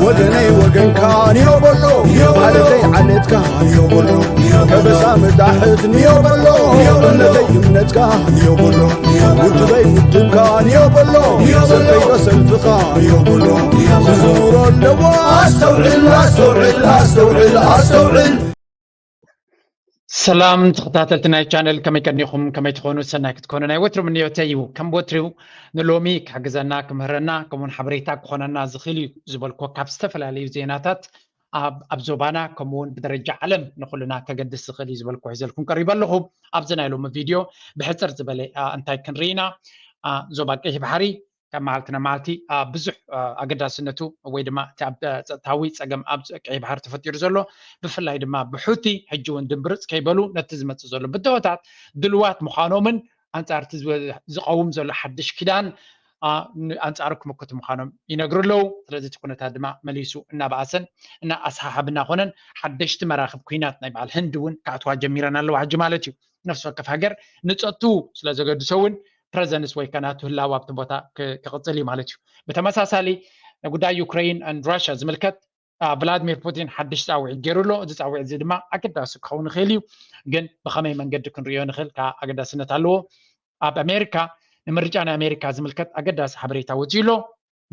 ወገነይ ወገንካ ንዮ በሎ፣ ዓሌተይ ዓሌትካ ንዮ በሎ፣ ከበሳ መጣሕት ንዮ በሎ፣ እምነተይ እምነትካ ንዮ በሎ፣ ውድበይ ውድብካ ንዮ በሎ፣ ሰልፈይ ሰልፍኻ ንዮ በሎ፣ ክዝውሮ ኣለዎ። ኣስተውዕል ኣስተውዕል ኣስተውዕል ኣስተውዕል። ሰላም ተኸታተልቲ ናይ ቻነል፣ ከመይ ቀኒኹም? ከመይ ትኾኑ? ሰናይ ክትኮኑ ናይ ወትሩ ምንዮተይ እዩ። ከም ወትሩ ንሎሚ ክሕግዘና፣ ክምህረና፣ ከምኡውን ሓበሬታ ክኾነና ዝኽእል እዩ ዝበልኮ ካብ ዝተፈላለዩ ዜናታት ኣብ ኣብ ዞባና ከምኡውን ብደረጃ ዓለም ንኹልና ከገድስ ዝኽእል እዩ ዝበልኮ ሒዘልኩም ቀሪበ ኣለኹ። ኣብዚ ናይ ሎሚ ቪድዮ ብሕፅር ዝበለ እንታይ ክንርኢና፣ ዞባ ቀይሕ ባሕሪ ካብ መዓልቲ ናብ መዓልቲ ብዙሕ ኣገዳስነቱ ወይ ድማ እቲ ኣብ ጸጥታዊ ጸገም ኣብ ቀይ ባሕር ተፈጢሩ ዘሎ፣ ብፍላይ ድማ ብሑቲ ሕጂ እውን ድምብርጽ ከይበሉ ነቲ ዝመጽእ ዘሎ ብድሆታት ድልዋት ምዃኖምን ኣንጻር እቲ ዝቐውም ዘሎ ሓድሽ ኪዳን ኣንጻሩ ክምክቱ ምዃኖም ይነግሩ ኣለዉ። ስለዚ እቲ ኩነታት ድማ መሊሱ እናበኣሰን እና ኣስሓሓብ እናኾነን ሓደሽቲ መራኽብ ኩናት ናይ በዓል ህንዲ እውን ክኣትዋ ጀሚረን ኣለዋ ሕጂ ማለት እዩ። ነፍሲ ወከፍ ሃገር ንጸጥትኡ ስለ ዘገድሶ እውን ፕረዘንስ ወይ ከናቱ ህላው ኣብቲ ቦታ ክቕፅል እዩ ማለት እዩ። ብተመሳሳሊ ጉዳይ ዩክሬን ራሽያ ዝምልከት ቭላድሚር ፑቲን ሓድሽ ፃውዒት ገይሩ ኣሎ። እዚ ፃውዒት እዚ ድማ ኣገዳሲ ክኸውን ይኽእል እዩ፣ ግን ብኸመይ መንገዲ ክንሪኦ ንኽእል ከዓ ኣገዳስነት ኣለዎ። ኣብ ኣሜሪካ ንምርጫ ናይ ኣሜሪካ ዝምልከት ኣገዳሲ ሓበሬታ ወፂኡ ኣሎ።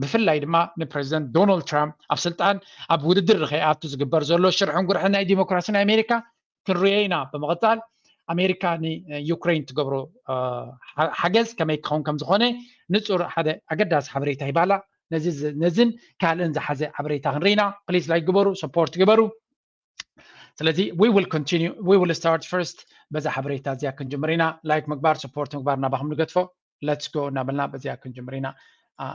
ብፍላይ ድማ ንፕረዚደንት ዶናልድ ትራምፕ ኣብ ስልጣን ኣብ ውድድር ንኸይኣቱ ዝግበር ዘሎ ሽርሕን ጉርሕን ናይ ዲሞክራሲ ናይ ኣሜሪካ ክንሪኦ ኢና። ብምቕፃል ኣሜሪካ ንዩክሬን ትገብሮ ሓገዝ ከመይ ክኸውን ከም ዝኾነ ንፁር ሓደ ኣገዳሲ ሓበሬታ ይባላ። ነዝን ካልእን ዝሓዘ ሓበሬታ ክንርኢና ፕሊስ ላይክ ግበሩ፣ ሰፖርት ግበሩ። ስለዚ we will continue, we will start first በዛ ሓበሬታ እዚኣ ክንጅምር ኢና። ላይክ ምግባር፣ ሰፖርት ምግባር ናባኹም ንገድፎ። Let's go እናበልና በዚኣ ክንጅምር ኢና።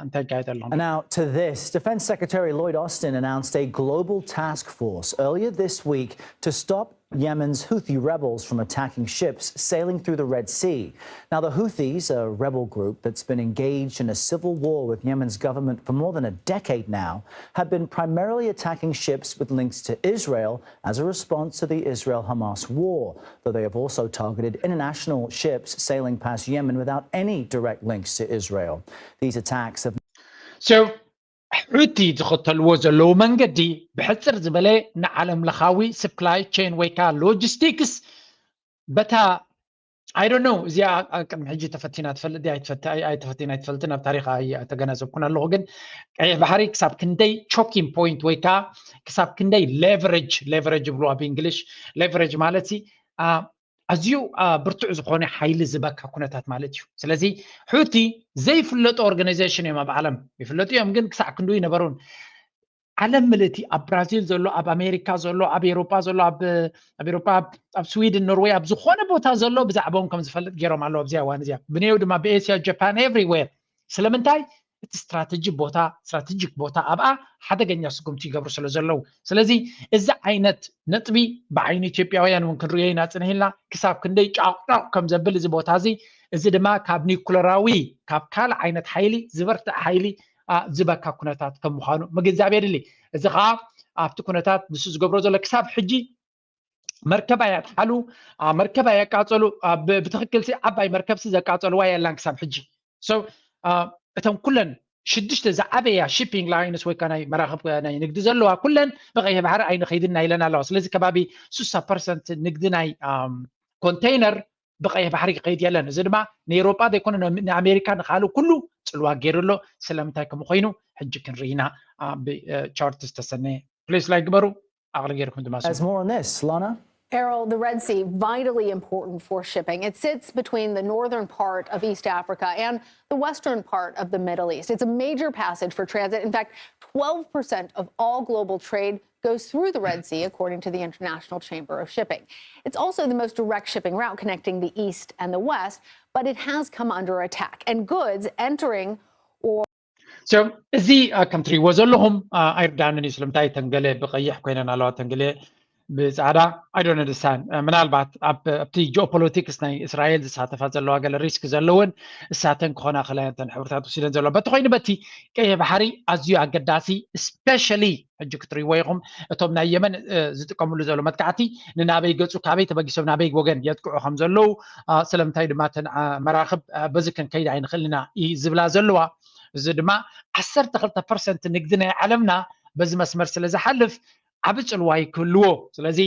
እንታይ ይካየድ ኣሎ? And now to this. Defense Secretary Lloyd Austin announced a global task force earlier this week to stop Yemen's Houthi rebels from attacking ships sailing through the Red Sea. Now, the Houthis, a rebel group that's been engaged in a civil war with Yemen's government for more than a decade now, have been primarily attacking ships with links to Israel as a response to the Israel Hamas war, though they have also targeted international ships sailing past Yemen without any direct links to Israel. These attacks have So, ሑቲ ዝኸተልዎ ዘለዉ መንገዲ ብሕፅር ዝበለ ንዓለም ለኻዊ supply chain ወይ ከዓ logistics በታ I don't know እዚኣ ቅድሚ ሕጂ ተፈቲና ትፈልጥ ኣይተፈቲና ኣይትፈልጥን ኣብ ታሪክ ኣይተገናዘብኩን ኣለኹ። ግን ቀይሕ ባሕሪ ክሳብ ክንደይ choking point ወይ ከዓ ክሳብ ክንደይ leverage leverage ይብልዋ ብእንግሊሽ leverage ማለት ኣዝዩ ብርቱዕ ዝኾነ ሓይሊ ዝበካ ኩነታት ማለት እዩ። ስለዚ ሑቲ ዘይፍለጡ organization እዮም ኣብ ዓለም ይፍለጡ እዮም፣ ግን ክሳዕ ክንዱ ይነበሩን ዓለም ምልእቲ ኣብ ብራዚል ዘሎ ኣብ ኣሜሪካ ዘሎ ኣብ ኤሮጳ ዘሎ ኣብ ኤሮጳ ኣብ ስዊድን ኖርወይ ኣብ ዝኾነ ቦታ ዘሎ ብዛዕባኦም ከም ዝፈልጥ ገይሮም ኣለዉ። ኣብዚኣ እዋን እዚኣ ብነየው ድማ ብኤስያ ጃፓን everywhere ስለምንታይ እቲ ስትራተጂ ቦታ strategic ቦታ ኣብኣ ሓደገኛ ስጉምቲ ይገብሩ ስለ ዘለዉ ስለዚ እዚ ዓይነት ነጥቢ ብዓይኒ ኢትዮጵያውያን እውን ክንሪኦ ኢና ፅንሕ ኢልና ክሳብ ክንደይ ጫቕጫቕ ከም ዘብል እዚ ቦታ እዚ እዚ ድማ ካብ ኒኩለራዊ ካብ ካልእ ዓይነት ሓይሊ ዝበርትዕ ሓይሊ ዝበካ ኩነታት ከም ምዃኑ ምግንዛብ የድሊ። እዚ ከዓ ኣብቲ ኩነታት ንሱ ዝገብሮ ዘሎ ክሳብ ሕጂ መርከብ ኣያጥሓሉ መርከብ ኣያቃፀሉ ብትክክል ዓባይ መርከብ ሲ ዘቃፀልዋ የላን ክሳብ ሕጂ። እቶም ኩለን ሽዱሽተ ዝዓበያ shipping lines ወይ ናይ መራክብ ናይ ንግዲ ዘለዋ ኩለን ብቀይሕ ባሕሪ ኣይንኸይድና ኢለን ኣለዋ። ስለዚ ከባቢ ስሳ ፐርሰንት ንግዲ ናይ ኮንቴይነር ብቀይሕ ባሕሪ ክኸይድ የለን። እዚ ድማ ንኤሮጳ ዘይኮነ ንኣሜሪካ ንካልእ ኩሉ ፅልዋ ገይሩ ኣሎ። ስለምንታይ ከምኡ ኮይኑ ሕጂ ክንርኢ ኢና። ብቻርት ዝተሰነ ፕሌስ ላይ ግበሩ። ኣቕሊ ገይርኩም ድማ As more on this, Lana. Errol, the Red Sea, vitally important for shipping. It sits between the northern part of East Africa and the western part of the Middle East. It's a major passage for transit. In fact, twelve percent of all global trade goes through the Red Sea, according to the International Chamber of Shipping. It's also the most direct shipping route connecting the East and the West, but it has come under attack, and goods entering or So እዚ ከም ትሪእዎ ዘለኹም ኣይርዳንን እዩ። ስለምንታይ ተንገለ ብቀይሕ ኮይነን ኣለዋ ተንገለ ብፃዕዳ ኣይዶነ ድሳን ምናልባት ኣብቲ ጂኦፖለቲክስ ናይ እስራኤል ዝሳተፋ ዘለዋ ገለ ሪስክ ዘለውን እሳተን ክኾና ክእላ እየን እተን ሕብርታት ወሲደን ዘለዋ። በቲ ኮይኑ በቲ ቀይሕ ባሕሪ ኣዝዩ ኣገዳሲ ስፔሻሊ ሕጂ ክትሪእዎ ኢኹም እቶም ናይ የመን ዝጥቀምሉ ዘሎ መጥቃዕቲ ንናበይ ገፁ ካበይ ተበጊሶም ናበይ ወገን የጥቅዑ ከም ዘለዉ ስለምንታይ ድማ እተን መራኽብ በዚ ክንከይድ ኣይንኽእል ኢና ዝብላ ዘለዋ። እዚ ድማ ዓሰርተ ክልተ ፐርሰንት ንግዲ ናይ ዓለምና በዚ መስመር ስለ ዝሓልፍ ዓብ ፅልዋ ክህልዎ። ስለዚ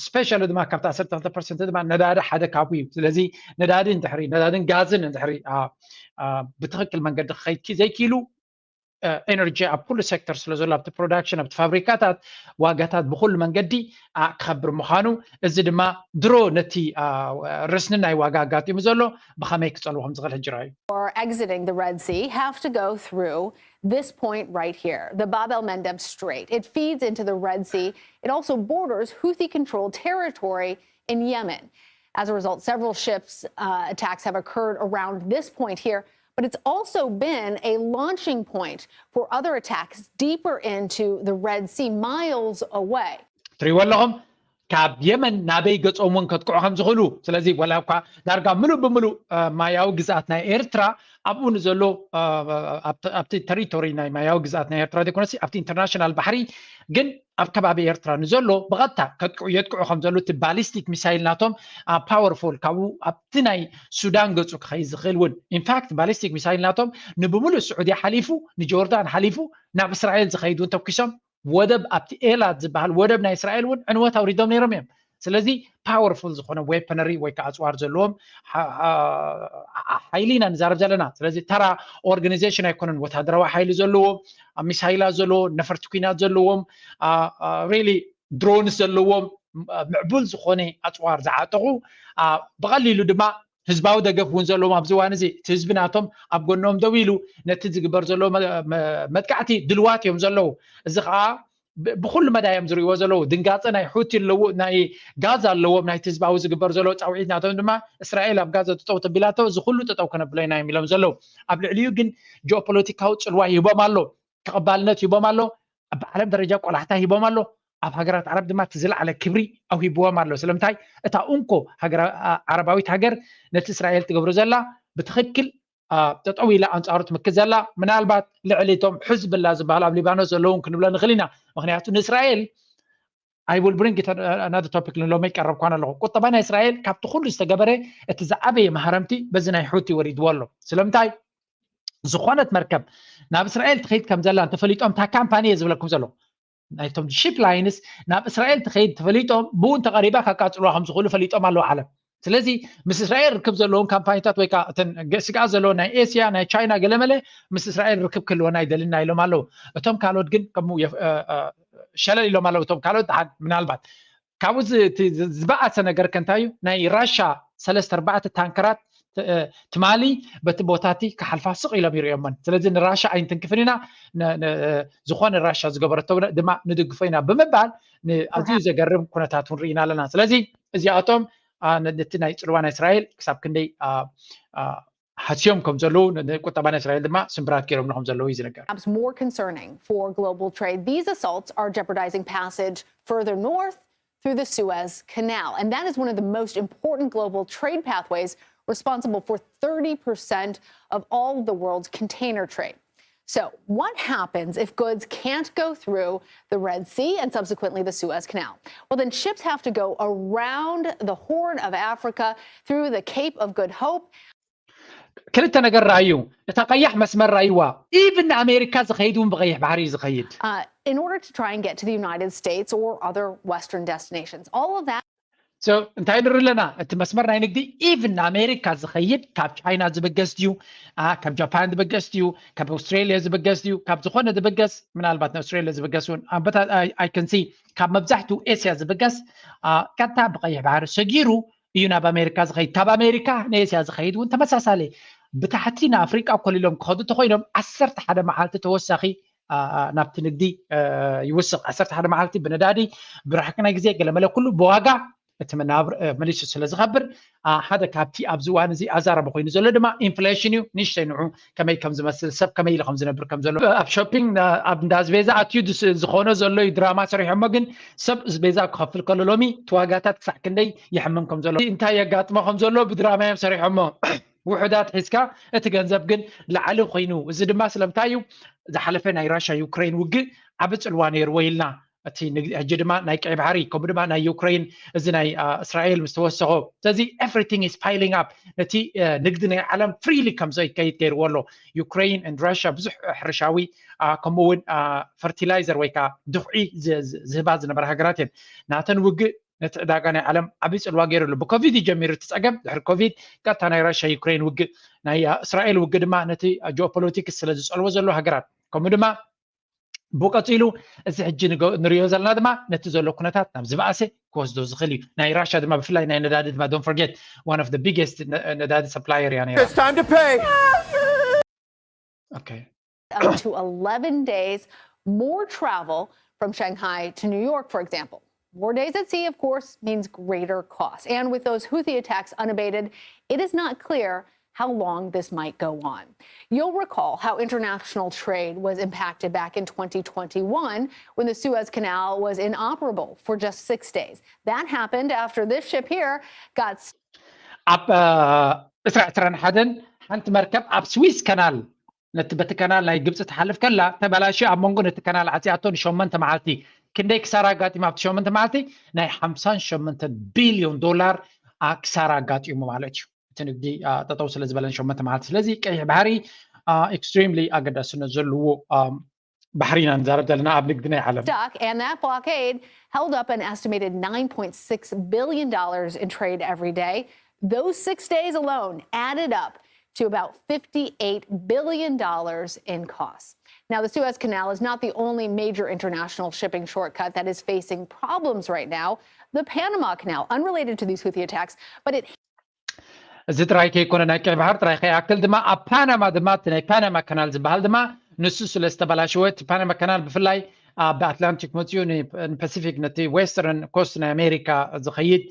ስፔሻሊ ድማ ካብቲ ዓሰርተ ክልተ ፐርሰንት ድማ ነዳዲ ሓደ ካብኡ እዩ። ስለዚ ነዳዲ እንድሕሪ ነዳድን ጋዝን እንድሕሪ ብትክክል መንገዲ ክኸይድ ዘይክኢሉ ኤነርጂ ኣብ ኩሉ ሴክተር ስለ ዘሎ ኣብቲ ፕሮዳክሽን ኣብቲ ፋብሪካታት ዋጋታት ብኩሉ መንገዲ ክኸብር ምዃኑ፣ እዚ ድማ ድሮ ነቲ ርስኒ ናይ ዋጋ ኣጋጢሙ ዘሎ ብኸመይ ክፀልዎ ከም ዝኽእል ሕጂ ርኣዩ። Or exiting the Red Sea have to go through this point right here, the Bab el Mandeb Strait. It feeds into the Red Sea. It also borders Houthi controlled territory in Yemen. As a result, several ships uh, attacks have occurred around this point here, but it's also been a launching point for other attacks deeper into the Red Sea, miles away. ትሪእዎ ኣለኹም ካብ የመን ናበይ ገጾም እውን ከጥቅዑ ከም ዝኽእሉ። ስለዚ ወላ እኳ ዳርጋ ምሉእ ብምሉእ ማያዊ ግዝኣት ናይ ኤርትራ ኣብኡ ንዘሎ ኣብቲ ተሪቶሪ ናይ ማያዊ ግዝኣት ናይ ኤርትራ ዘይኮነሲ ኣብቲ ኢንተርናሽናል ባሕሪ ግን ኣብ ከባቢ ኤርትራ ንዘሎ ብቐጥታ ከጥቅዑ የጥቅዑ ከም ዘሉ እቲ ባሊስቲክ ሚሳይል ናቶም ፓወርፉል ካብኡ ኣብቲ ናይ ሱዳን ገጹ ክኸይድ ዝኽእል እውን ኢንፋክት ባሊስቲክ ሚሳይል ናቶም ንብምሉእ ስዑድያ ሓሊፉ ንጆርዳን ሓሊፉ ናብ እስራኤል ዝኸይድ እውን ተኩሶም ወደብ ኣብቲ ኤላት ዝበሃል ወደብ ናይ እስራኤል እውን ዕንወት ኣውሪዶም ነይሮም እዮም። ስለዚ ፓወርፉል ዝኾነ ዌፐነሪ ወይ ከዓ ኣፅዋር ዘለዎም ሓይሊ ኢና ንዛረብ ዘለና። ስለዚ ተራ ኦርጋኒዜሽን ኣይኮነን። ወታደራዊ ሓይሊ ዘለዎ፣ ሚሳይላት ዘለዎ፣ ነፈርቲ ኩናት ዘለዎም፣ ሪሊ ድሮንስ ዘለዎም ምዕቡል ዝኾነ ኣፅዋር ዝዓጠቑ ብቐሊሉ ድማ ህዝባዊ ደገፍ እውን ዘለዎም ኣብዚ እዋን እዚ እቲ ህዝቢ ናቶም ኣብ ጎኖም ደው ኢሉ ነቲ ዝግበር ዘሎ መጥቃዕቲ ድልዋት እዮም ዘለዉ። እዚ ከዓ ብኩሉ መዳ እዮም ዝርእዎ ዘለዉ። ድንጋፀ ናይ ሑቲ ኣለዉ፣ ናይ ጋዛ ኣለዎም ናይቲ ህዝባዊ ዝግበር ዘሎ ፃውዒት ናቶም ድማ እስራኤል ኣብ ጋዛ ጠጠው ተቢላቶ እዚ ኩሉ ጠጠው ከነብሎ ኢና እዮም ኢሎም ዘለዉ። ኣብ ልዕሊኡ ግን ጂኦፖለቲካዊ ፅልዋ ይህቦም ኣሎ፣ ተቐባልነት ይህቦም ኣሎ። ኣብ ዓለም ደረጃ ቆላሕታ ሂቦም ኣሎ። ኣብ ሃገራት ዓረብ ድማ እቲ ዝለዓለ ክብሪ ኣውሂብዎም ኣሎ። ስለምንታይ እታ እንኮ ዓረባዊት ሃገር ነቲ እስራኤል ትገብሮ ዘላ ብትኽክል ጠጠው ኢላ ኣንፃሩ ትምክት ዘላ ምናልባት ልዕሊ እቶም ሕዝብላ ዝበሃል ኣብ ሊባኖስ ዘለውን ክንብሎ ንኽእል ኢና። ምክንያቱ ንእስራኤል I will bring it another topic ንሎሚ ቀረብኳን ኣለኹ። ቁጠባ ናይ እስራኤል ካብቲ ኩሉ ዝተገበረ እቲ ዝዓበየ ማህረምቲ በዚ ናይ ሑቲ ወሪድዎ ኣሎ። ስለምንታይ ዝኾነት መርከብ ናብ እስራኤል ትኸይድ ከም ዘላ እንተፈሊጦም እታ ካምፓኒ እየ ዝብለኩም ዘለኹ ናይቶም ሺፕ ላይንስ ናብ እስራኤል ትኸይድ ተፈሊጦም ብኡ እንተቐሪባ ካቃፅልዋ ከም ዝኽእሉ ፈሊጦም ኣለዉ ዓለም። ስለዚ ምስ እስራኤል ርክብ ዘለዎም ካምፓኒታት ወይ ከዓ እተን ስግኣት ዘለዎ ናይ ኤስያ ናይ ቻይና ገለመለ ምስ እስራኤል ርክብ ክህልወና ኣይደልና ኢሎም ኣለዉ። እቶም ካልኦት ግን ከምኡ ሸለል ኢሎም ኣለዉ። እቶም ካልኦት ድሓን ምናልባት ካብኡ ዝበኣሰ ነገር ከ እንታይ እዩ? ናይ ራሻ ሰለስተ ኣርባዕተ ታንከራት ትማሊ በቲ ቦታቲ ክሓልፋ ስቕ ኢሎም ይርእዮመን። ስለዚ ንራሻ ኣይንትንክፍን ኢና። ዝኾነ ራሻ ዝገበረቶ ድማ ንድግፎ ኢና ብምባል ኣዝዩ ዘገርም ኩነታት እውን ርኢና ኣለና። ስለዚ እዚኣቶም ነቲ ናይ ፅልዋ ናይ እስራኤል ክሳብ ክንደይ ሃስዮም ከም ዘለዉ ንቁጠባ ናይ እስራኤል ድማ ስምብራት ገይሮምሉ ከም ዘለዉ እዩ ዝነገር። Perhaps more concerning for global trade, these assaults are jeopardizing passage further north through the Suez Canal. And that is one of the most important global trade pathways, responsible for thirty percent of all the world's container trade. So, what happens if goods can't go through the Red Sea and subsequently the Suez Canal? Well, then ships have to go around the Horn of Africa through the Cape of Good Hope. ክልተ ነገር ረኣዩ። እታ ቀያሕ መስመር ረኣይዋ። ኢቭን ንኣሜሪካ ዝኸይድ እውን ብቀይሕ ባሕሪ እዩ ዝኸይድ። In order to try and get to the United States or other Western destinations, all of that. So እንታይ ንርኢ ኣለና? እቲ መስመር ናይ ንግዲ ኢቭን ንኣሜሪካ ዝኸይድ ካብ ቻይና ዝብገስ ድዩ? ካብ ጃፓን ዝብገስ ድዩ? ካብ ኣውስትሬልያ ዝብገስ ድዩ? ካብ ዝኾነ ዝብገስ ምናልባት ንኣውስትሬልያ ዝብገስ እውን ኣበታ ኣይከንሲ ካብ መብዛሕትኡ ኤስያ ዝብገስ ቀጥታ ብቀይሕ ባሕሪ ሰጊሩ እዩ ናብ ኣሜሪካ ዝኸይድ። ካብ ኣሜሪካ ንኤስያ ዝኸይድ እውን ተመሳሳሊ ብታሕቲ ንኣፍሪቃ ኮሊሎም ክኸዱ እንተኮይኖም ዓሰርተ ሓደ መዓልቲ ተወሳኺ ናብቲ ንግዲ ይውስኽ። ዓሰርተ ሓደ መዓልቲ ብነዳዲ ብራሕቂ ናይ ግዜ ገለመለ ኩሉ ብዋጋ እቲ መናብር መሊሱ ስለ ዝኸብር ሓደ ካብቲ ኣብዚ እዋን እዚ ኣዛረቢ ኮይኑ ዘሎ ድማ ኢንፍሌሽን እዩ። ንእሽተይ ንዑ ከመይ ከም ዝመስል ሰብ ከመይ ኢሉ ከም ዝነብር ከም ዘሎ ኣብ ሾፒንግ ኣብ እንዳ ኣስቤዛ ኣትዩ ዝኾኖ ዘሎ እዩ ድራማ ሰሪሖሞ። ግን ሰብ ኣስቤዛ ክኸፍል ከሎ ሎሚ እቲ ዋጋታት ክሳዕ ክንደይ ይሕምም ከም ዘሎ እንታይ የጋጥሞ ከም ዘሎ ብድራማ እዮም ሰሪሖሞ። ውሑዳት ሒዝካ እቲ ገንዘብ ግን ላዕሊ ኮይኑ እዚ ድማ ስለምንታይ እዩ ዝሓለፈ ናይ ራሻ ዩክሬን ውግእ ዓቢ ጽልዋ ነይርዎ ኢልና እቲ ሕጂ ድማ ናይ ቀይ ባሕሪ ከምኡ ድማ ናይ ዩክሬን እዚ ናይ እስራኤል ምስ ተወሰኾ፣ ስለዚ everything is piling up። ነቲ ንግዲ ናይ ዓለም freely ከም ዘይከይድ ገይርዎ ኣሎ። ዩክሬን and ራሽያ ብዙሕ ሕርሻዊ ከምኡ እውን ፈርቲላይዘር ወይ ከዓ ድኹዒ ዝህባ ዝነበራ ሃገራት እየን። ናተን ውግእ ነቲ ዕዳጋ ናይ ዓለም ዓብዪ ፅልዋ ገይሩ ኣሎ። ብኮቪድ እዩ ጀሚሩ እቲ ፀገም። ድሕሪ ኮቪድ ቀጥታ ናይ ራሽያ ዩክሬን ውግእ፣ ናይ እስራኤል ውግእ ድማ ነቲ ጂኦፖለቲክስ ስለ ዝፀልዎ ዘሎ ሃገራት ከምኡ ድማ ብቀፂሉ እዚ ሕጂ ንሪኦ ዘለና ድማ ነቲ ዘሎ ኩነታት ናብ ዝበኣሰ ክወስዶ ዝኽእል እዩ። ናይ ራሽያ ድማ ብፍላይ ናይ ነዳዲ ድማ don't forget one of the biggest ነዳዲ supplier እያ ነይራ። Up to eleven days, more travel from Shanghai to New York, for example. More days at sea, of course, means greater costs. And with those Houthi attacks unabated, it is not clear how long this might go on. You'll recall how international trade was impacted back in twenty twenty-one when the Suez Canal was inoperable for just six days. That happened after this ship here got ኣብ ዕስራ ዕስራን ሓደን ሓንቲ መርከብ ኣብ ስዊዝ ከናል ነቲ በቲ ከናል ናይ ግብፂ ትሓልፍ ከላ ተበላሽዩ ኣብ መንጎ ነቲ ከናል ዓፂኣቶ ንሸመንተ መዓልቲ ክንደይ ክሳራ ኣጋጢሙ ኣብቲ ሸመንተ መዓልቲ ናይ ሓምሳን ሸመንተን ቢልዮን ዶላር ክሳራ ኣጋጢሙ ማለት እዩ። እቲ ንግዲ ጠጠው ስለ ዝበለን ሸመንተ መዓልቲ ስለዚ ቀይሕ ባሕሪ extremely ኣገዳስነት ዘለዎ ባሕሪ ኢና ንዛረብ ዘለና ኣብ ንግዲ ናይ ዓለም። Stuck and that blockade held up an estimated nine point six billion dollars in trade every day. Those six days alone added up to about fifty-eight billion dollars in costs. Now, the Suez Canal is not the only major international shipping shortcut that is facing problems right now. The Panama Canal, unrelated to these Houthi attacks, but it እዚ ጥራይ ከይኮነ ናይ ቀይ ባሕር ጥራይ ከይኣክል ድማ ኣብ ፓናማ ድማ እቲ ናይ ፓናማ ካናል ዝበሃል ድማ ንሱ ስለ ዝተበላሸወ እቲ ፓናማ ካናል ብፍላይ ኣብ ኣትላንቲክ መፅኡ ንፓሲፊክ ነቲ ዌስተርን ኮስት ናይ ኣሜሪካ ዝኸይድ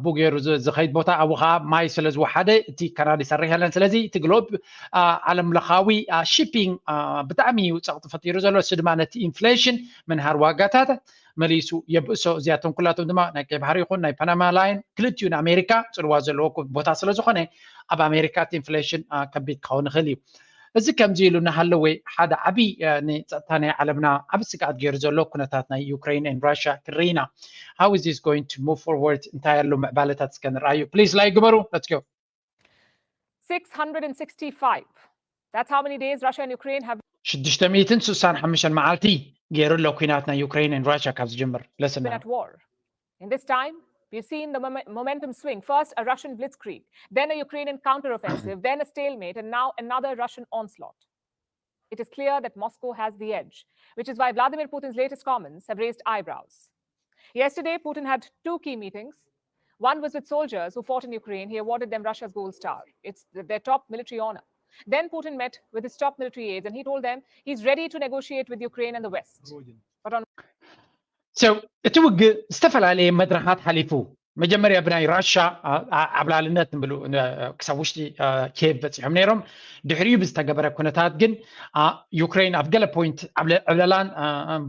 ብኡ ገይሩ ዝኸይድ ቦታ ኣብኡ ከዓ ማይ ስለ ዝወሓደ እቲ ካናል ይሰርሕ የለን። ስለዚ እቲ ግሎብ ዓለም ለኻዊ ሺፒንግ ብጣዕሚ እዩ ፀቕጢ ፈጢሩ ዘሎ። እሱ ድማ ነቲ ኢንፍሌሽን ምንሃር ዋጋታት መሊሱ የብእሶ። እዚኣቶም ኩላቶም ድማ ናይ ቀይ ባሕሪ ይኹን ናይ ፓናማ ላይን ክልቲኡ ንኣሜሪካ ፅልዋ ዘለዎ ቦታ ስለ ዝኾነ ኣብ ኣሜሪካ እቲ ኢንፍሌሽን ከቢድ ክኸውን ይኽእል እዩ። እዚ ከምዚ ኢሉ እናሃለወ ሓደ ዓብዪ ንፀጥታ ናይ ዓለምና ዓብዪ ስግኣት ገይሩ ዘሎ ኩነታት ናይ ዩክሬን and ራሽያ ክንርኢ ኢና። How is this going to move forward? እንታይ ኣሎ ምዕባለታት እስከ ንርኣዩ። ፕሊዝ ላይክ ግበሩ። Let's go. Six hundred and sixty-five. That's how many days Russia and Ukraine have ሽዱሽተ ሚእትን ስሳን ሓሙሽተን መዓልቲ ገይሩ ኣሎ ኩናት ናይ ዩክሬን and ራሽያ ካብ ዝጅምር። Listen been now. At war. In this time, we've seen the mom- momentum swing. First, a Russian blitzkrieg, then a Ukrainian counteroffensive, then a stalemate, and now another Russian onslaught. It is clear that Moscow has the edge, which is why Vladimir Putin's latest comments have raised eyebrows. Yesterday, Putin had two key meetings. One was with soldiers who fought in Ukraine. He awarded them Russia's Gold Star. It's th- their top military honor. Then Putin met with his top military aides and he told them he's ready to negotiate with Ukraine and the West. But on So እቲ ውግእ ዝተፈላለየ መድረኻት ሓሊፉ መጀመርያ ብናይ ራሻ ዓብላልነት ንብሉ ክሳብ ውሽጢ ኬቭ በፂሖም ነይሮም። ድሕሪኡ ብዝተገበረ ኩነታት ግን ዩክሬን ኣብ ገለ ፖይንት ዕብለላን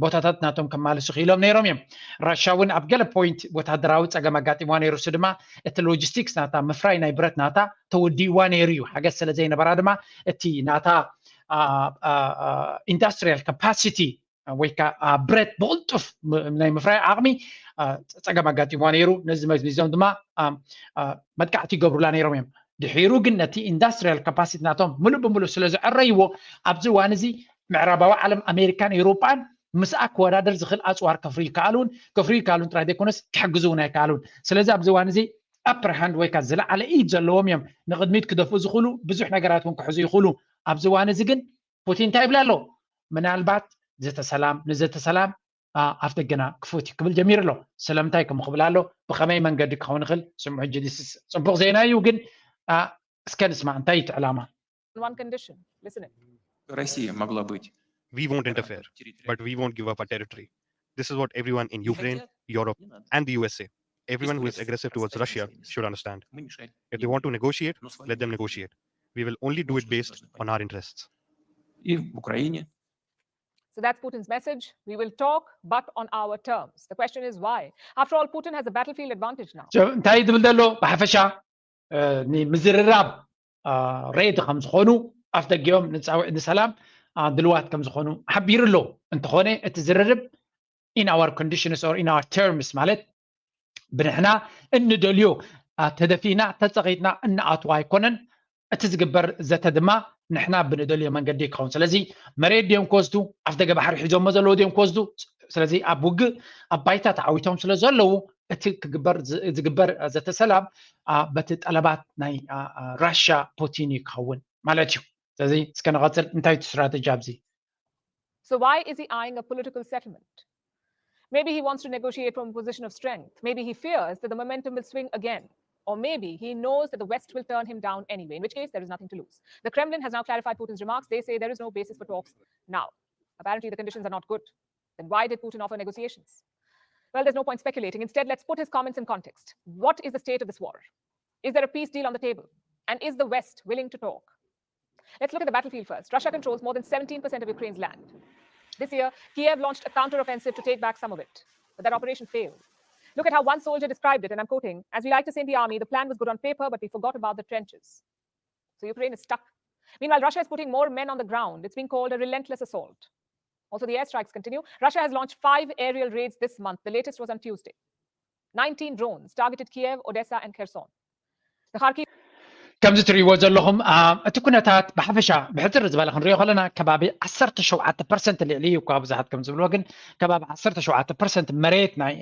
ቦታታት ናቶም ከማልሱ ክኢሎም ነይሮም እዮም። ራሻ እውን ኣብ ገለ ፖይንት ወታደራዊ ፀገም ኣጋጢምዋ ነይሩ። እሱ ድማ እቲ ሎጂስቲክስ ናታ ምፍራይ ናይ ብረት ናታ ተወዲእዋ ነይሩ እዩ። ሓገዝ ስለ ዘይነበራ ድማ እቲ ናታ ኢንዳስትሪያል ካፓሲቲ ወይ ከዓ ብረት ብቕልጡፍ ናይ ምፍራይ ዓቕሚ ፀገም ኣጋጢምዋ ነይሩ። ነዚ መዝሚዞም ድማ መጥቃዕቲ ይገብሩላ ነይሮም እዮም። ድሒሩ ግን ነቲ ኢንዳስትሪያል ካፓሲቲ ናቶም ምሉእ ብምሉእ ስለ ዘዐረይዎ ኣብዚ እዋን እዚ ምዕራባዊ ዓለም ኣሜሪካን ኤውሮጳን ምስኣ ክወዳደር ዝኽእል ኣፅዋር ከፍርዩ ይከኣሉን ከፍርዩ ይከኣሉን ጥራይ ዘይኮነስ ክሕግዙ እውን ኣይከኣሉን። ስለዚ ኣብዚ እዋን እዚ ኣፐር ሃንድ ወይ ከዓ ዝለዓለ ኢድ ዘለዎም እዮም ንቕድሚት ክደፍኡ ዝኽእሉ ብዙሕ ነገራት እውን ክሕዙ ይኽእሉ። ኣብዚ እዋን እዚ ግን ፑቲን እንታይ ይብል ኣሎ? ምናልባት ዘተ ሰላም ንዘተ ሰላም ኣፍ ደገና ክፉት እዩ ክብል ጀሚሩ ኣሎ። ስለምንታይ ከምኡ ክብል ኣሎ? ብኸመይ መንገዲ ክኸውን ይኽእል? ስምዑ ሕጂ ዲስስ ፅቡቕ ዜና እዩ፣ ግን እስከ ንስማዕ እንታይ እዩ እቲ ዕላማ? One condition. Listen it. Россия могла быть. We won't interfere, but we won't give up our territory. This is what everyone in Ukraine, Europe, and the U S A, everyone who is aggressive towards Russia, should understand. If they want to negotiate, let them negotiate. We will only do it based on our interests. И в Украине. So that's Putin's message. We will talk, but on our terms. The question is why? After all, Putin has a battlefield advantage now. እንታይ ዝብል ዘሎ ብሓፈሻ ንምዝርራብ ሬዲ ከም ዝኾኑ ኣፍ ደጊኦም ንሰላም ድልዋት ከም ዝኾኑ ሓቢሩ ኣሎ። እንተኾነ እቲ ዝርርብ in our conditions or in our terms ማለት ብንሕና እንደልዮ ተደፊና ተፀቒጥና እንኣትዋ ኣይኮነን። እቲ ዝግበር ዘተ ድማ ንሕና ብንደልዮ መንገዲ ይኸውን። ስለዚ መሬት ድዮም ክወስዱ፣ ኣፍ ደገ ባሕሪ ሒዞሞ ዘለዉ ድዮም ክወስዱ? ስለዚ ኣብ ውግእ ኣብ ባይታ ተዓዊቶም ስለ ዘለዉ እቲ ክግበር ዝግበር ዘተ ሰላም በቲ ጠለባት ናይ ራሻ ፑቲን እዩ ክኸውን ማለት እዩ። ስለዚ እስከ ንቐፅል፣ እንታይ እቲ ስትራተጂ ኣብዚ? So why is he eyeing a political settlement? Maybe he wants to negotiate from a position of strength. Maybe he fears that the momentum will swing again. Or maybe he knows that the West will turn him down anyway, in which case there is nothing to lose. The Kremlin has now clarified Putin's remarks. They say there is no basis for talks now. Apparently, the conditions are not good. Then why did Putin offer negotiations? Well, there's no point speculating. Instead, let's put his comments in context. What is the state of this war? Is there a peace deal on the table? And is the West willing to talk? Let's look at the battlefield first. Russia controls more than seventeen percent of Ukraine's land. This year, Kiev launched a counteroffensive to take back some of it, but that operation failed. Look at how one soldier described it, and I'm quoting, "As we like to say in the army, the plan was good on paper, but we forgot about the trenches." So Ukraine is stuck. Meanwhile, Russia is putting more men on the ground. It's being called a relentless assault. Also, the airstrikes continue. Russia has launched five aerial raids this month. The latest was on Tuesday. Nineteen drones targeted Kiev, Odessa, and Kherson. The Kharkiv ከምዚ ትርእይዎ ዘለኹም እቲ ኩነታት ብሓፈሻ ብሕፅር ዝበለ ክንሪኦ ከለና ከባቢ ዓሰርተ ሸውዓተ ፐርሰንት ልዕሊ እዩ እኳ ብዙሓት ከም ዝብልዎ፣ ግን ከባቢ ዓሰርተ ሸውዓተ ፐርሰንት መሬት ናይ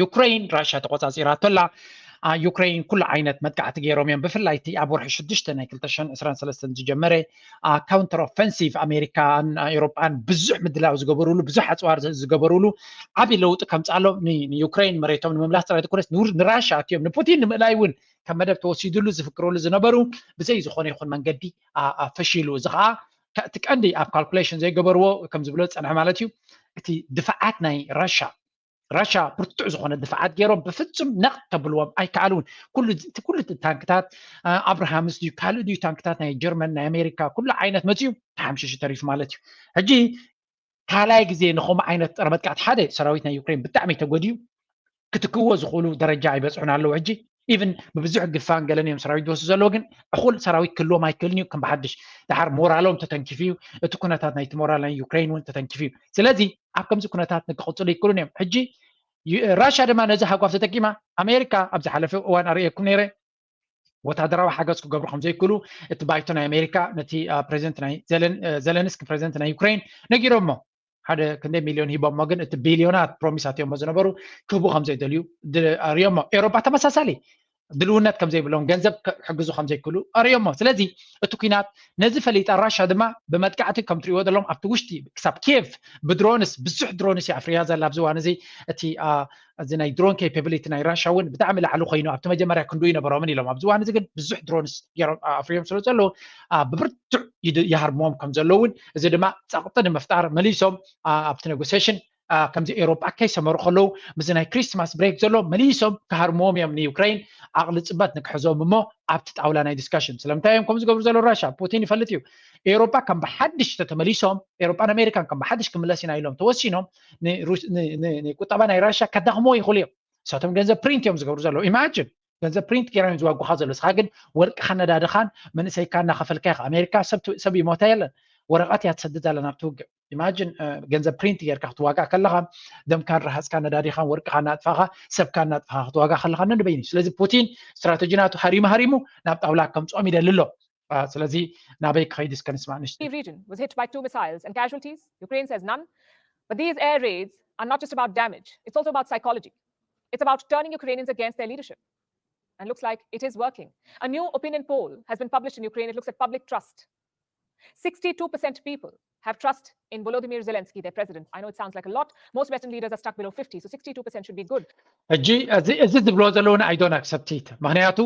ዩክሬን ራሽያ ተቆፃፂራቶ ኣላ። ዩክሬን ኩሉ ዓይነት መጥቃዕቲ ገይሮም እዮም። ብፍላይ እቲ ኣብ ወርሒ ሽዱሽተ ናይ ክልተ ሽሕን ዕስራን ሰለስተን ዝጀመረ ካውንተር ኦፈንሲቭ ኣሜሪካን ኤውሮጳን ብዙሕ ምድላው ዝገበሩሉ፣ ብዙሕ ኣፅዋር ዝገበሩሉ ዓብዪ ለውጢ ከምፅኣሎም ንዩክሬን መሬቶም ንምምላስ ጥራይ ዘይኮነስ ንራሽያ ኣትዮም ንፑቲን ንምእላይ እውን ከም መደብ ተወሲድሉ ዝፍክርሉ ዝነበሩ ብዘይ ዝኾነ ይኹን መንገዲ ፈሺሉ። እዚ ከዓ እቲ ቀንዲ ኣብ ካልኩሌሽን ዘይገበርዎ ከም ዝብሎ ዝፀንሐ ማለት እዩ። እቲ ድፍዓት ናይ ራሻ ራሻ ብርቱዕ ዝኾነ ድፍዓት ገይሮም ብፍጹም ነቕ ከብልዎም ኣይከኣሉን። ኩሉ እቲ ኩሉ እቲ ታንክታት ኣብርሃምስ ድዩ ካልእ ድዩ ታንክታት ናይ ጀርመን ናይ ኣሜሪካ ኩሉ ዓይነት መፅዩ ተሓምሽሹ ተሪፉ ማለት እዩ። ሕጂ ካልኣይ ግዜ ንኸምኡ ዓይነት ፀረ መጥቃዕቲ ሓደ ሰራዊት ናይ ዩክሬን ብጣዕሚ ተጎድዩ ክትክዎ ዝኽእሉ ደረጃ ኣይበፅሑን ኣለዉ። ሕጂ ኢቭን ብብዙሕ ግፋን ገለን እዮም ሰራዊት ዝወስዱ ዘለዉ፣ ግን እኹል ሰራዊት ክህልዎም ኣይክእልን እዩ። ከም ብሓድሽ ድሓር ሞራሎም ተተንኪፉ እዩ። እቲ ኩነታት ናይቲ ሞራል ናይ ዩክሬን እውን ተተንኪፉ እዩ። ስለዚ ኣብ ከምዚ ኩነታት ንክቕፅሉ ይክእሉን እዮም። ሕጂ ራሻ ድማ ነዚ ሃጓፍ ተጠቂማ ኣሜሪካ ኣብ ዝሓለፈ እዋን ኣርእየኩም ነይረ ወታደራዊ ሓገዝ ክገብሩ ከም ዘይክእሉ እቲ ባይቶ ናይ ኣሜሪካ ነቲ ፕሬዚደንት ናይ ዘለንስኪ ፕሬዚደንት ናይ ዩክሬን ነጊሮሞ ሓደ ክንደይ ሚሊዮን ሂቦሞ ግን እቲ ቢሊዮናት ፕሮሚስ ኣትዮሞ ዝነበሩ ክህቡ ከም ዘይደልዩ ኣርእዮሞ። ኤውሮጳ ተመሳሳሊ ድልውነት ከም ዘይብሎም ገንዘብ ክሕግዙ ከም ዘይክእሉ ኣርእዮሞ። ስለዚ እቲ ኩናት ነዚ ፈሊጣ ራሻ ድማ ብመጥቃዕቲ ከም ትሪእዎ ዘለኹም ኣብቲ ውሽጢ ክሳብ ኪየቭ ብድሮንስ ብዙሕ ድሮንስ እያ ኣፍርያ ዘላ ኣብዚ እዋን እዚ። እቲ እዚ ናይ ድሮን ኬፓብሊቲ ናይ ራሻ እውን ብጣዕሚ ላዕሊ ኮይኑ ኣብቲ መጀመርያ ክንዱ ይነበሮምን ኢሎም ኣብዚ እዋን እዚ ግን ብዙሕ ድሮንስ ኣፍርዮም ስለ ዘለዉ ብብርቱዕ ይሃርምዎም ከም ዘለዉ እውን እዚ ድማ ፀቕጢ ንምፍጣር መሊሶም ኣብቲ ኔጎሲሽን ከምዚ ኤውሮጳ ከይሰመሩ ከለዉ ምስዚ ናይ ክሪስማስ ብሬክ ዘሎ መሊሶም ክሃርምዎም እዮም ንዩክሬን ዓቕሊ ፅበት ንክሕዞም እሞ ኣብቲ ጣውላ ናይ ዲስካሽን ስለምንታይ እዮም ከም ዝገብሩ ዘሎ ራሻ ፑቲን ይፈልጥ እዩ። ኤውሮጳ ከም ብሓድሽ ተተመሊሶም ኤውሮጳን ኣሜሪካን ከም ብሓድሽ ክምለስ ኢና ኢሎም ተወሲኖም ንቁጠባ ናይ ራሻ ከዳኽሞ ይኽእሉ እዮም። እሳቶም ገንዘብ ፕሪንት እዮም ዝገብሩ ዘለዉ። ኢማጅን ገንዘብ ፕሪንት ገይሮም እዮም ዝዋጉኻ ዘለዉ። እስኻ ግን ወርቅኻ ነዳድኻን መንእሰይካ እናኸፈልካ ኢኻ። ኣሜሪካ ሰብ ይሞታ የለን ወረቐት እያ ትሰድድ ኣላ ናብቲ ውግእ። ኢማጅን ገንዘብ ፕሪንት ጌርካ ክትዋጋእ ከለኻ ደምካ ረሃፅካ ነዳዲኻን ወርቅኻ እናጥፋኻ ሰብካ እናጥፋኻ ክትዋጋእ ከለኻ ነንበይን እዩ። ስለዚ ፑቲን ስትራተጂ ናቱ ሃሪሙ ሃሪሙ ናብ ጣውላ ከምፅኦም ይደሊ ኣሎ። ስለዚ ናበይ ክኸይድ እስከ ንስማዕ ንሽ Kyiv region was hit by two missiles and casualties? Ukraine says none. But these air raids are not just about damage. It's also about psychology. It's about turning Ukrainians against their leadership. And looks like it is working. A new opinion poll has been published in Ukraine. It looks at public trust. Sixty-two percent people have trust in Volodymyr Zelensky, their president. I know it sounds like a lot. Most Western leaders are stuck below fifty, so sixty-two percent should be good. ሕጂ እዚ ዝብሎ ዘለውን I don't accept it። ምክንያቱ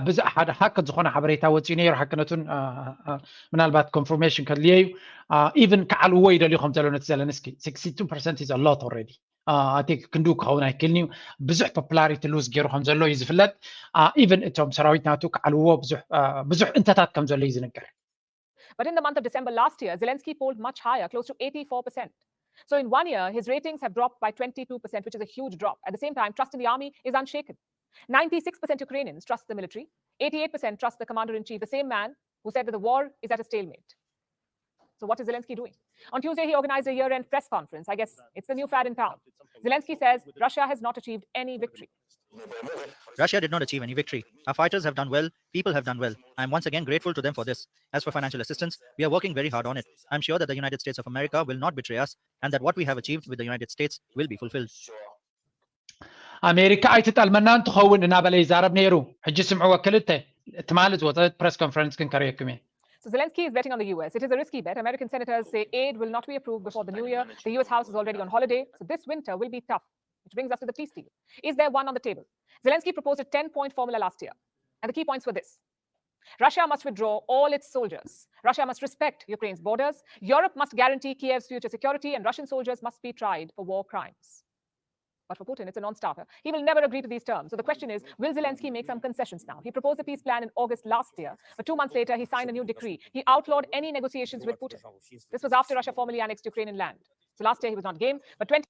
ብዙሕ ሓደ ሃክ ዝኾነ ሓበሬታ ወፂኡ ነይሩ። ሓክነቱን ምናልባት ኮንፍርሜሽን ከድልየ እዩ። ኢቭን ክዓልዎ ይደልዩ ከም ዘሎ ነቲ ዘለንስኪ sixty-two percent is a lot already። ኣቲ ክንዱ ክኸውን ኣይክእልን እዩ። ብዙሕ ፖፑላሪቲ ሉዝ ገይሩ ከም ዘሎ እዩ ዝፍለጥ። ኢቨን እቶም ሰራዊት ናቱ ክዓልዎ ብዙሕ እንተታት ከም ዘሎ እዩ ዝንገር። But in the month of December last year, Zelensky polled much higher, close to eighty-four percent. So in one year, his ratings have dropped by twenty-two percent, which is a huge drop. At the same time, trust in the army is unshaken. Ninety-six percent Ukrainians trust the military. Eighty-eight percent trust the commander-in-chief, the same man who said that the war is at a stalemate. So what is Zelensky doing? On Tuesday, he organized a year-end press conference. I guess it's the new fad in town. Zelensky says Russia has not achieved any victory. Russia did not achieve any victory. Our fighters have done well, people have done well. I am once again grateful to them for this. As for financial assistance, we are working very hard on it. I'm sure that the United States of America will not betray us and that what we have achieved with the United States will be fulfilled. ኣሜሪካ ኣይትጠልመናን ትኸውን እናበለ ይዛረብ ነይሩ። ሕጂ ስምዕዎ ክልተ ትማሊ ዝወፀት ፕረስ ኮንፈረንስ ክንከርእየኩም እየ። So Zelensky is betting on the U S. It is a risky bet. American senators say aid will not be approved before the new year. The U S House is already on holiday, so this winter will be tough, which brings us to the peace deal. Is there one on the table? Zelensky proposed a ten-point formula last year, and the key points were this. Russia must withdraw all its soldiers. Russia must respect Ukraine's borders. Europe must guarantee Kiev's future security, and Russian soldiers must be tried for war crimes. But for Putin, it's a non-starter. He will never agree to these terms. So the question is, will Zelensky make some concessions now? He proposed a peace plan in August last year, but two months later, he signed a new decree. He outlawed any negotiations with Putin. This was after Russia formally annexed Ukrainian land. So last year, he was not game, but twenty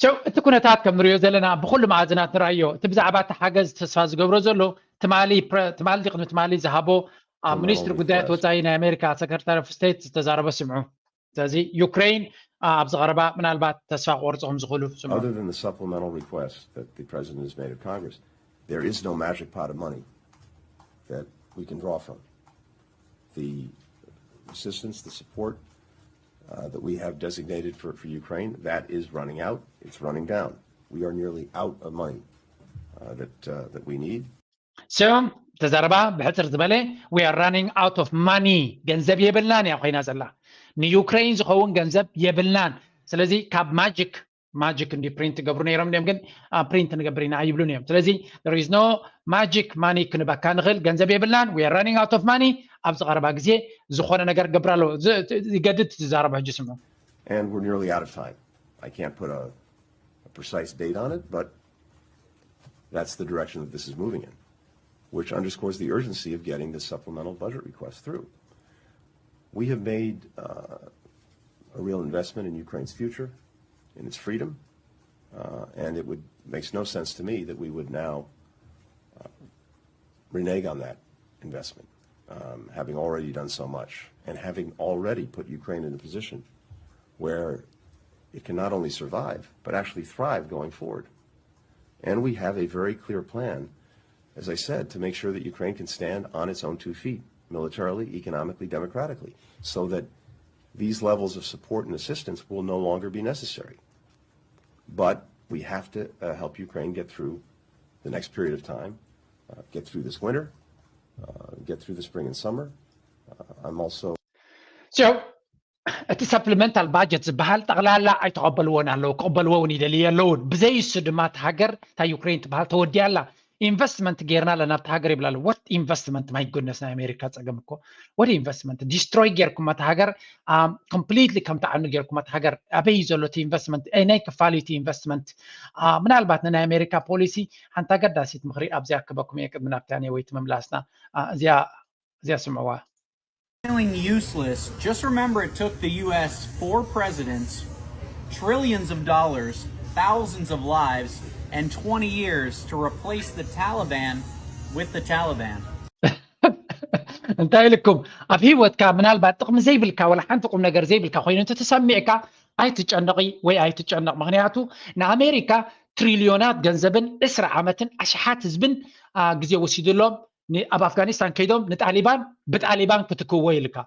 So እቲ ኩነታት ከም ንሪኦ ዘለና ብኩሉ መኣዝናት ንራዮ። እቲ ብዛዕባ እቲ ሓገዝ ተስፋ ዝገብሮ ዘሎ ትማሊ ፕረ- ትማሊ ድዩ ቅድሚ ትማሊ ዝሃቦ ኣብ ሚኒስትሪ ጉዳያት ወፃኢ ናይ ኣሜሪካ ሰክረታሪ ኦፍ ስቴት ዝተዛረበ ስምዑ። ስለዚ ዩክሬን ኣብዚ ቀረባ ምናልባት ተስፋ ክቆርፁ ከም ዝኽእሉ ስምዑ። Other than the supplemental request that the president has made of Congress, there is no magic pot of money that we can draw from. The assistance, the support uh, that we have designated for, for Ukraine, that is running out. It's running down. We are nearly out of money uh, that uh, that we need. So ተዛረባ ብሕፅር ዝበለ we are running out of money፣ ገንዘብ የብልናን እያ ኮይና ዘላ። ንዩክሬን ዝኸውን ገንዘብ የብልናን። ስለዚ ካብ ማጂክ ማጂክ እንዲ ፕሪንት ትገብሩ ነይሮም እዮም፣ ግን ፕሪንት ንገብር ኢና ኣይብሉን እዮም። ስለዚ there is no magic money ክንበካ ንኽእል ገንዘብ የብልናን። We are running out of money። ኣብዚ ቀረባ ግዜ ዝኾነ ነገር ገብር ኣሎ። ይገድድ ዝዛረቡ ሕጂ ስምዑ። And we're nearly out of time. I can't put a, a precise date on it, but that's the direction that this is moving in, which underscores the urgency of getting this supplemental budget request through. We have made uh, a real investment in Ukraine's future, in its freedom, uh, and it would makes no sense to me that we would now uh, renege on that investment, um, having already done so much and having already put Ukraine in a position where it can not only survive but actually thrive going forward. And we have a very clear plan, as I said, to make sure that Ukraine can stand on its own two feet, militarily, economically, democratically, so that these levels of support and assistance will no longer be necessary. But we have to uh, help Ukraine get through the next period of time, uh, get through this winter, uh, get through the spring and summer. Uh, I'm also So እቲ ሰፕሊመንታል ባጀት ዝበሃል ጠቕላላ ኣይተቐበልዎን ኣለዉ፣ ክቕበልዎ እውን ይደልዩ ኣለውን። ብዘይ እሱ ድማ እቲ ሃገር እታ ዩክሬን ትበሃል ተወዲያ ኣላ። ኢንቨስትመንት ጌርና ኣለና ኣብቲ ሃገር ይብላ ኣለዉ። What investment? My goodness፣ ናይ ኣሜሪካ ፀገም እኮ። What investment? ዲስትሮይ ጌርኩም እቲ ሃገር፣ ኮምፕሊትሊ ከም ተዓኑ ጌርኩም እቲ ሃገር። ኣበይ እዩ ዘሎ እቲ ኢንቨስትመንት? ኣይ ናይ ክፋል እዩ እቲ ኢንቨስትመንት? ምናልባት ንናይ ኣሜሪካ ፖሊሲ ሓንቲ ኣገዳሲት ምኽሪ ኣብዚኣ ክበኩም እየ ቅድሚ ናብታ ወይ እቲ ምምላስና። እዚኣ እዚኣ ስምዕዋ። Feeling useless? Just remember it took the U S four presidents, trillions of dollars, thousands of lives, and twenty years to replace the Taliban with the Taliban. እንታይ ኢልኩም? ኣብ ህይወትካ ምናልባት ጥቕሚ ዘይብልካ ወላ ሓንቲ ቁም ነገር ዘይብልካ ኮይኑ እንተተሰሚዕካ ኣይትጨነቒ ወይ ኣይትጨነቕ። ምኽንያቱ ንኣሜሪካ ትሪልዮናት ገንዘብን ዕስራ ዓመትን ኣሽሓት ህዝብን ግዜ ወሲድሎም ኣብ ኣፍጋኒስታን ከይዶም ንጣሊባን ብጣሊባን ክትክዎ ኢልካ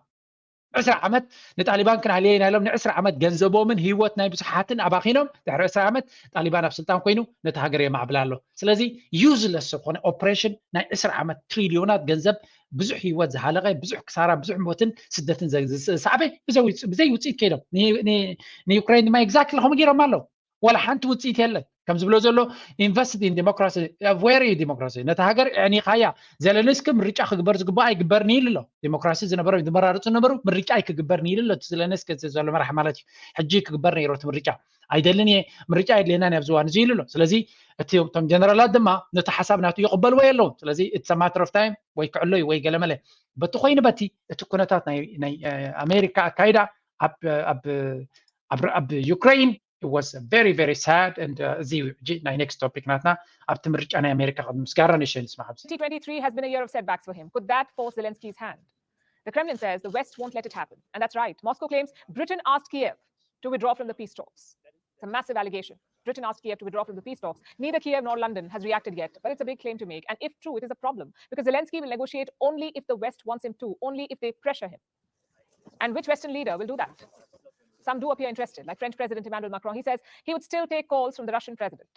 ዕስራ ዓመት ንጣሊባን ክንሃልየ ኢና ኢሎም ንዕስራ ዓመት ገንዘቦምን ህይወት ናይ ብዙሓትን ኣባኺኖም ድሕሪ ዕስራ ዓመት ጣሊባን ኣብ ስልጣን ኮይኑ ነቲ ሃገር የማዕብል ኣሎ። ስለዚ ዩዝለስ ዝኾነ ኦፕሬሽን ናይ ዕስራ ዓመት ትሪልዮናት ገንዘብ ብዙሕ ህይወት ዝሃለቀ ብዙሕ ክሳራ ብዙሕ ሞትን ስደትን ዘስዓበ ብዘይ ውፅኢት ከይዶም ንዩክሬን ድማ ኤግዛክትሊ ከምኡ ገይሮም ኣለዉ። ዋላ ሓንቲ ውፅኢት የለን። ከም ዝብሎ ዘሎ invest in democracy። Where እዩ ዲሞክራሲ? ነታ ሃገር ኣዕኒኻያ። ዘለንስኪ ምርጫ ክግበር ዝግባእ ኣይግበርን ኢሉ ኣሎ። ዲሞክራሲ ዝነበሮም ዝመራርፁ ነበሩ፣ ምርጫ ኣይክግበርን ኢሉ ኣሎ። እቲ ዘለንስኪ ዘሎ መራሒ ማለት እዩ። ሕጂ ክግበር ነይሩ እቲ ምርጫ። ኣይደልን እየ፣ ምርጫ የድልየናን ኣብዚ እዋን እዚ ኢሉ ኣሎ። ስለዚ እቲ እቶም ጀነራላት ድማ ነቲ ሓሳብ ናቱ ይቕበልዎ የለውን። ስለዚ it's a matter of time ወይ ክዕሎ እዩ ወይ ገለመለ። በቲ ኮይኑ በቲ እቲ ኩነታት ናይ ኣሜሪካ ኣካይዳ ኣብ ዩክሬን it was very very sad and እዚ ሕጂ ናይ ኔክስት ቶፒክ ናትና ኣብቲ ምርጫ ናይ ኣሜሪካ ቅድሚ ምስ ጋራ ንሸ ንስማ ኣብዚ twenty twenty-three has been a year of setbacks for him. Could that force Zelensky's hand? The Kremlin says the West won't let it happen. And that's right. Moscow claims Britain asked Kiev to withdraw from the peace talks. It's a massive allegation. Britain asked Kiev to withdraw from the peace talks. Neither Kiev nor London has reacted yet, but it's a big claim to make. And if true, it is a problem because Zelensky will negotiate only if the West wants him to, only if they pressure him. And which Western leader will do that? Some do appear interested, like French President Emmanuel Macron. He says he would still take calls from the Russian president.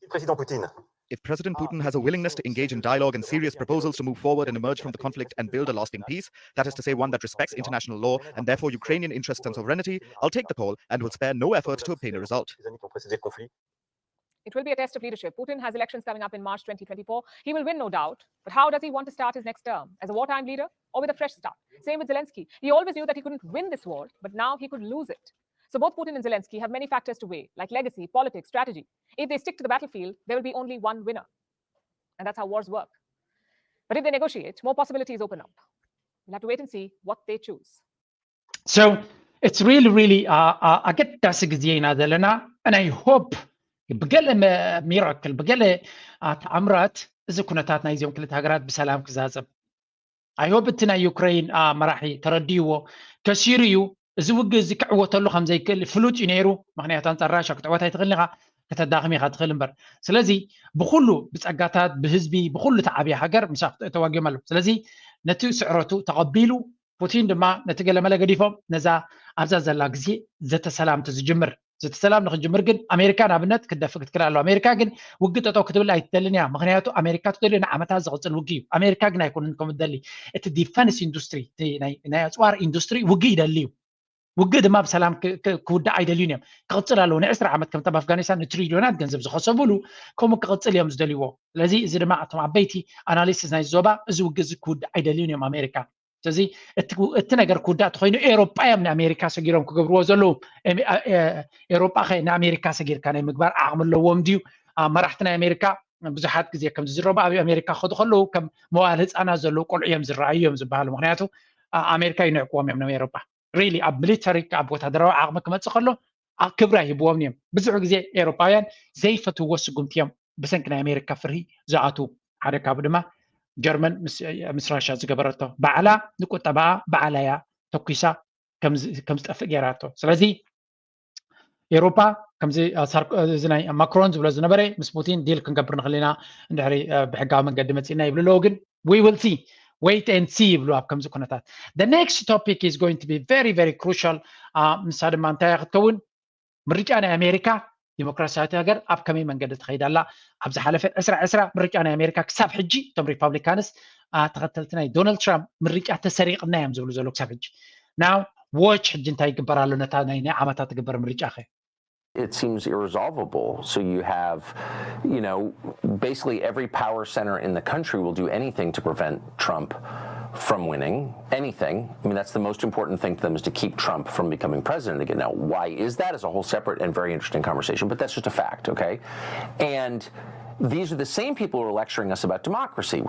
Président Poutine. If President Putin has a willingness to engage in dialogue and serious proposals to move forward and emerge from the conflict and build a lasting peace, that is to say, one that respects international law and therefore Ukrainian interests and sovereignty, I'll take the call and will spare no effort to obtain a result. It will be a test of leadership. Putin has elections coming up in March twenty twenty-four. He will win, no doubt. But how does he want to start his next term? As a wartime leader or with a fresh start? Same with Zelensky. He always knew that he couldn't win this war, but now he could lose it. So both Putin and Zelensky have many factors to weigh, like legacy, politics, strategy. If they stick to the battlefield, there will be only one winner. And that's how wars work. But if they negotiate, more possibilities open up. We'll have to wait and see what they choose. So it's really, really uh, uh, ኣገዳሲ ግዜ ኢና ዘለና። And I hope ብገለ መ- miracle ብገለ uh, ተኣምራት እዚ ኩነታት ናይዚኦም ክልተ ሃገራት ብሰላም ክዛዘም። I hope እቲ ናይ ዩክሬን uh, መራሒ ተረዲእዎ ከሲሩ እዩ። እዚ ውግእ እዚ ክዕወተሉ ከም ዘይክእል ፍሉጥ እዩ ነይሩ። ምክንያቱ ኣንፃር ራሻ ክትዕወት ኣይትኽእልን ኢኻ፣ ከተዳኽም ኢኻ ትኽእል እምበር። ስለዚ ብኩሉ ብፀጋታት ብህዝቢ ብኩሉ ተዓብየ ሃገር ምሳ ተዋጊኦም ኣለዉ። ስለዚ ነቲ ስዕረቱ ተቐቢሉ ፑቲን ድማ ነቲ ገለመለ ገዲፎም ነዛ ኣብዛ ዘላ ግዜ ዘተሰላም ትዝጅምር ዘተሰላም ንክጅምር ግን ኣሜሪካ ንኣብነት ክትደፍእ ክትክእል ኣለዋ። ኣሜሪካ ግን ውግእ ጠጠው ክትብል ኣይትደልን እያ። ምክንያቱ ኣሜሪካ ትደልዮ ንዓመታት ዝቕፅል ውግእ እዩ። ኣሜሪካ ግን ኣይኮንን ከም ትደሊ። እቲ ዲፈንስ ኢንዱስትሪ ናይ ኣፅዋር ኢንዱስትሪ ውግእ ይደሊ እዩ። ውግእ ድማ ብሰላም ክውዳእ ኣይደልዩን እዮም። ክቕፅል ኣለዎ። ንዕስራ ዓመት ከምቲ ኣብ ኣፍጋኒስታን ንትሪልዮናት ገንዘብ ዝኸሰብሉ ከምኡ ክቕፅል እዮም ዝደልይዎ። ስለዚ እዚ ድማ እቶም ዓበይቲ ኣናሊስት ናይ ዞባ እዚ ውግእ እዚ ክውዳእ ኣይደልዩን እዮም ኣሜሪካ። ስለዚ እቲ ነገር ክውዳእ ተኮይኑ ኤሮጳ እዮም ንኣሜሪካ ሰጊሮም ክገብርዎ ዘለዉ። ኤሮጳ ከ ንኣሜሪካ ሰጊርካ ናይ ምግባር ዓቕሚ ኣለዎም ድዩ? መራሕቲ ናይ ኣሜሪካ ብዙሓት ግዜ ከም ዝዝረቡ ኣብ ኣሜሪካ ክኸዱ ከለዉ ከም መዋል ህፃናት ዘለዉ ቆልዑ እዮም ዝረኣዩ እዮም ዝበሃሉ። ምክንያቱ ኣሜሪካ ይንዕቅዎም እዮም ናብ ኤሮጳ። ሪሊ ኣብ ሚሊተሪ ኣብ ወታደራዊ ዓቕሚ ክመፅእ ከሎ ክብሪ ኣይህብዎም እዮም። ብዙሕ ግዜ ኤሮጳውያን ዘይፈትውዎ ስጉምቲ እዮም ብሰንኪ ናይ ኣሜሪካ ፍርሂ ዝኣትዉ። ሓደ ካብኡ ድማ ጀርመን ምስ ራሻ ዝገበረቶ ባዕላ ንቁጠባኣ ባዕላ እያ ተኩሳ ከም ዝጠፍእ ገይራቶ። ስለዚ ኤሮፓ ከምዚ እዚ ናይ ማክሮን ዝብሎ ዝነበረ ምስ ፑቲን ዲል ክንገብር ንኽእል ኢና እንድሕሪ ብሕጋዊ መንገዲ መፂና ይብሉ ኣለዉ። ግን we will see, wait and see ይብሉ ኣብ ከምዚ ኩነታት። The next topic is going to be very very crucial። ንሳ ድማ እንታይ ክትከውን ምርጫ ናይ ኣሜሪካ ዲሞክራሲያዊት ሃገር ኣብ ከመይ መንገዲ ትኸይድ ኣላ? ኣብ ዝሓለፈ ዕስራ ዕስራ ምርጫ ናይ ኣሜሪካ ክሳብ ሕጂ እቶም ሪፓብሊካንስ ተኸተልቲ ናይ ዶናልድ ትራምፕ ምርጫ ተሰሪቕና እዮም ዝብሉ ዘለዉ ክሳብ ሕጂ። ናው ዎች ሕጂ እንታይ ይግበር ኣሎ ነታ ናይ ናይ ዓመታት ትግበር ምርጫ ኸ? It seems irresolvable. So you have, you know, basically every power center in the country will do anything to prevent Trump from winning anything. I mean, that's the most important thing to them is to keep Trump from becoming president again. Now, why is that is a whole separate and very interesting conversation, but that's just a fact, okay? And these are the same people who are lecturing us about democracy.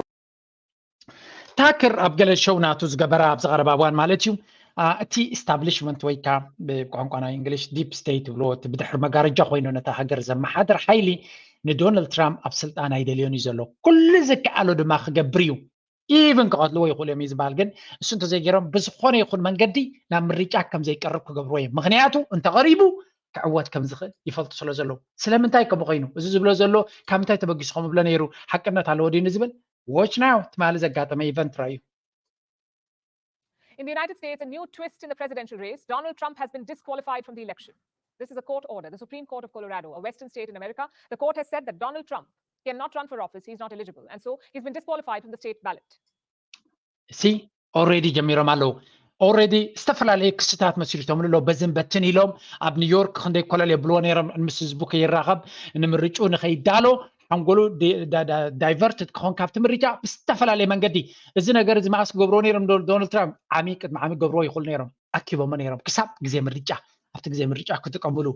ታክር ኣብ ገለ ሸው ናቱ ዝገበረ ኣብዚ ቀረባ እዋን ማለት እዩ እቲ ኢስታብሊሽመንት ወይ ካ ብቋንቋ ናይ እንግሊሽ ዲፕ ስቴት ብሎ እቲ ብድሕሪ መጋረጃ ኮይኑ ነታ ሃገር ዘመሓድር ሓይሊ ንዶናልድ ትራምፕ ኣብ ስልጣን ኣይደልዮን እዩ ዘሎ። ኩሉ ዝከኣሎ ድማ ክገብር እዩ። ኢቭን ክቐትልዎ ይኽእሉ እዮም እዩ ዝበሃል። ግን እሱ እንተዘይገይሮም ብዝኾነ ይኹን መንገዲ ናብ ምርጫ ከም ዘይቀርብ ክገብርዎ እዮም። ምክንያቱ እንተቐሪቡ ክዕወት ከም ዝኽእል ይፈልጡ ስለ ዘለዉ። ስለምንታይ ከምኡ ኮይኑ እዚ ዝብሎ ዘሎ ካብ ምንታይ ተበጊሱ ከም ብሎ ነይሩ ሓቅነት ኣለዎ ድዩ ንዝብል ዎች ናው ትማሊ ዘጋጠመ ኢቨንት ረኣዩ። In the United States, a new twist in the presidential race. Donald Trump has been disqualified from the election. This is a court order. The Supreme Court of Colorado, a western state in America, the court has said that Donald Trump cannot run for office. He's not eligible. And so he's been disqualified from the state ballot. ሲ ኦሬዲ ጀሚሮም ኣለዉ። ኦሬዲ ዝተፈላለዩ ክስታት መስሪቶምሉ ኣለዉ። በዝን በትን ኢሎም ኣብ ኒውዮርክ ክንደይ ኮለል የብልዎ ነይሮም ምስ ህዝቡ ከይራኸብ ንምርጭኡ ንኸይዳሎ ሓንጎሉ ዳይቨርትድ ክኾን ካብቲ ምርጫ ብዝተፈላለየ መንገዲ እዚ ነገር እዚ መዓስ ክገብርዎ ነይሮም ዶናልድ ትራምፕ ዓሚ ቅድሚ ዓሚ ክገብርዎ ይኽእሉ ነይሮም። ኣኪቦሞ ነይሮም ክሳብ ግዜ ምርጫ ኣብቲ ግዜ ምርጫ ክጥቀምሉ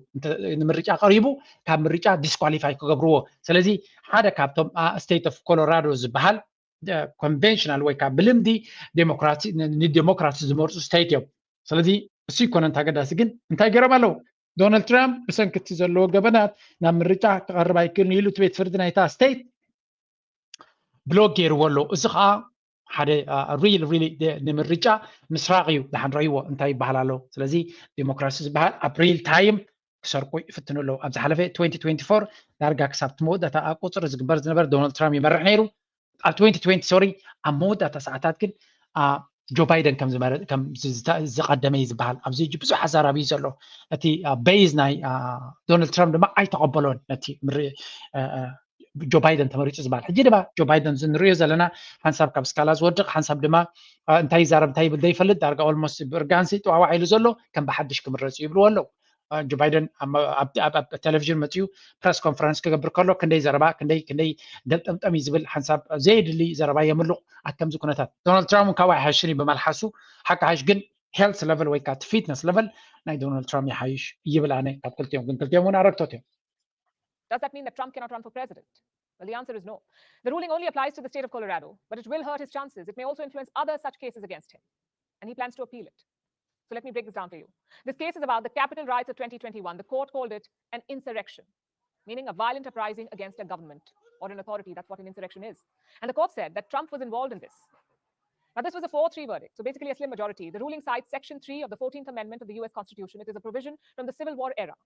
ንምርጫ ቀሪቡ ካብ ምርጫ ዲስኳሊፋይ ክገብርዎ። ስለዚ ሓደ ካብቶም ስቴት ኦፍ ኮሎራዶ ዝበሃል ኮንቨንሽናል ወይ ከዓ ብልምዲ ዴሞክራሲ ንዴሞክራሲ ዝመርፁ ስቴት እዮም። ስለዚ እሱ ይኮነ እንታ ገዳሲ ግን እንታይ ገይሮም ኣለዉ? ዶናልድ ትራምፕ ብሰንኪ እቲ ዘለዎ ገበናት ናብ ምርጫ ክቐርብ ኣይክእልን ኢሉ እቲ ቤት ፍርዲ ናይታ ስቴት ብሎክ ገይርዎ ኣሎ። እዚ ከዓ ሓደ real really ንምርጫ ምስራቕ እዩ። ደሓን ረእይዎ እንታይ ይበሃል ኣሎ። ስለዚ ዲሞክራሲ ዝበሃል ኣብ real time ክሰርቁ ይፍትኑ ኣለዉ። ኣብ ዝሓለፈ twenty twenty-four ዳርጋ ክሳብ እቲ መወዳእታ ቁፅሪ ዝግበር ዝነበረ ዶናልድ ትራምፕ ይመርሕ ነይሩ። ኣብ twenty twenty sorry ኣብ መወዳእታ ሰዓታት ግን ጆ ባይደን ከም ዝቐደመ እዩ ዝበሃል። ኣብዚ ብዙሕ ኣዛራቢ እዩ ዘሎ። እቲ base ናይ ዶናልድ ትራምፕ ድማ ኣይተቐበሎን ነቲ ጆ ባይደን ተመሪፁ ዝበሃል። ሕጂ ድማ ጆ ባይደን እዚ ንሪኦ ዘለና ሓንሳብ ካብ ስካላ ዝወድቕ ሓንሳብ ድማ እንታይ ይዛረብ እንታይ ይብል ዘይፈልጥ ዳርጋ almost ብእርጋንሲ ጠዋዋዕ ኢሉ ዘሎ ከም ብሓድሽ ክምረፁ ይብልዎ ኣለዉ። ጆ ባይደን ኣብ ቴሌቪዥን መፅኡ ፕረስ ኮንፈረንስ ክገብር ከሎ ክንደይ ዘረባ ክንደይ ክንደይ ገልጠምጠም እዩ ዝብል ሓንሳብ ዘየድሊ ዘረባ የምልቑ። ኣብ ከምዚ ኩነታት ዶናልድ ትራምፕ ካብኡ ኣይሓሽን እዩ ብመልሓሱ። ሓቂ ሓሽ ግን health level ወይ ከዓ ፊትነስ ለቨል ናይ ዶናልድ ትራምፕ ይሓይሽ ይብል ኣነ ካብ ክልቲኦም። ግን ክልቲኦም እውን ኣረግቶት እዮም። Does that mean that Trump cannot run for president? Well, the answer is no. The ruling only applies to the state of Colorado, but it will hurt his chances. It may also influence other such cases against him, and he plans to appeal it. So let me break this down for you. This case is about the Capitol riots of twenty twenty-one. The court called it an insurrection, meaning a violent uprising against a government or an authority. That's what an insurrection is. And the court said that Trump was involved in this. Now, this was a four three verdict, so basically a slim majority. The ruling cites Section three of the fourteenth Amendment of the U S Constitution. It is a provision from the Civil War era.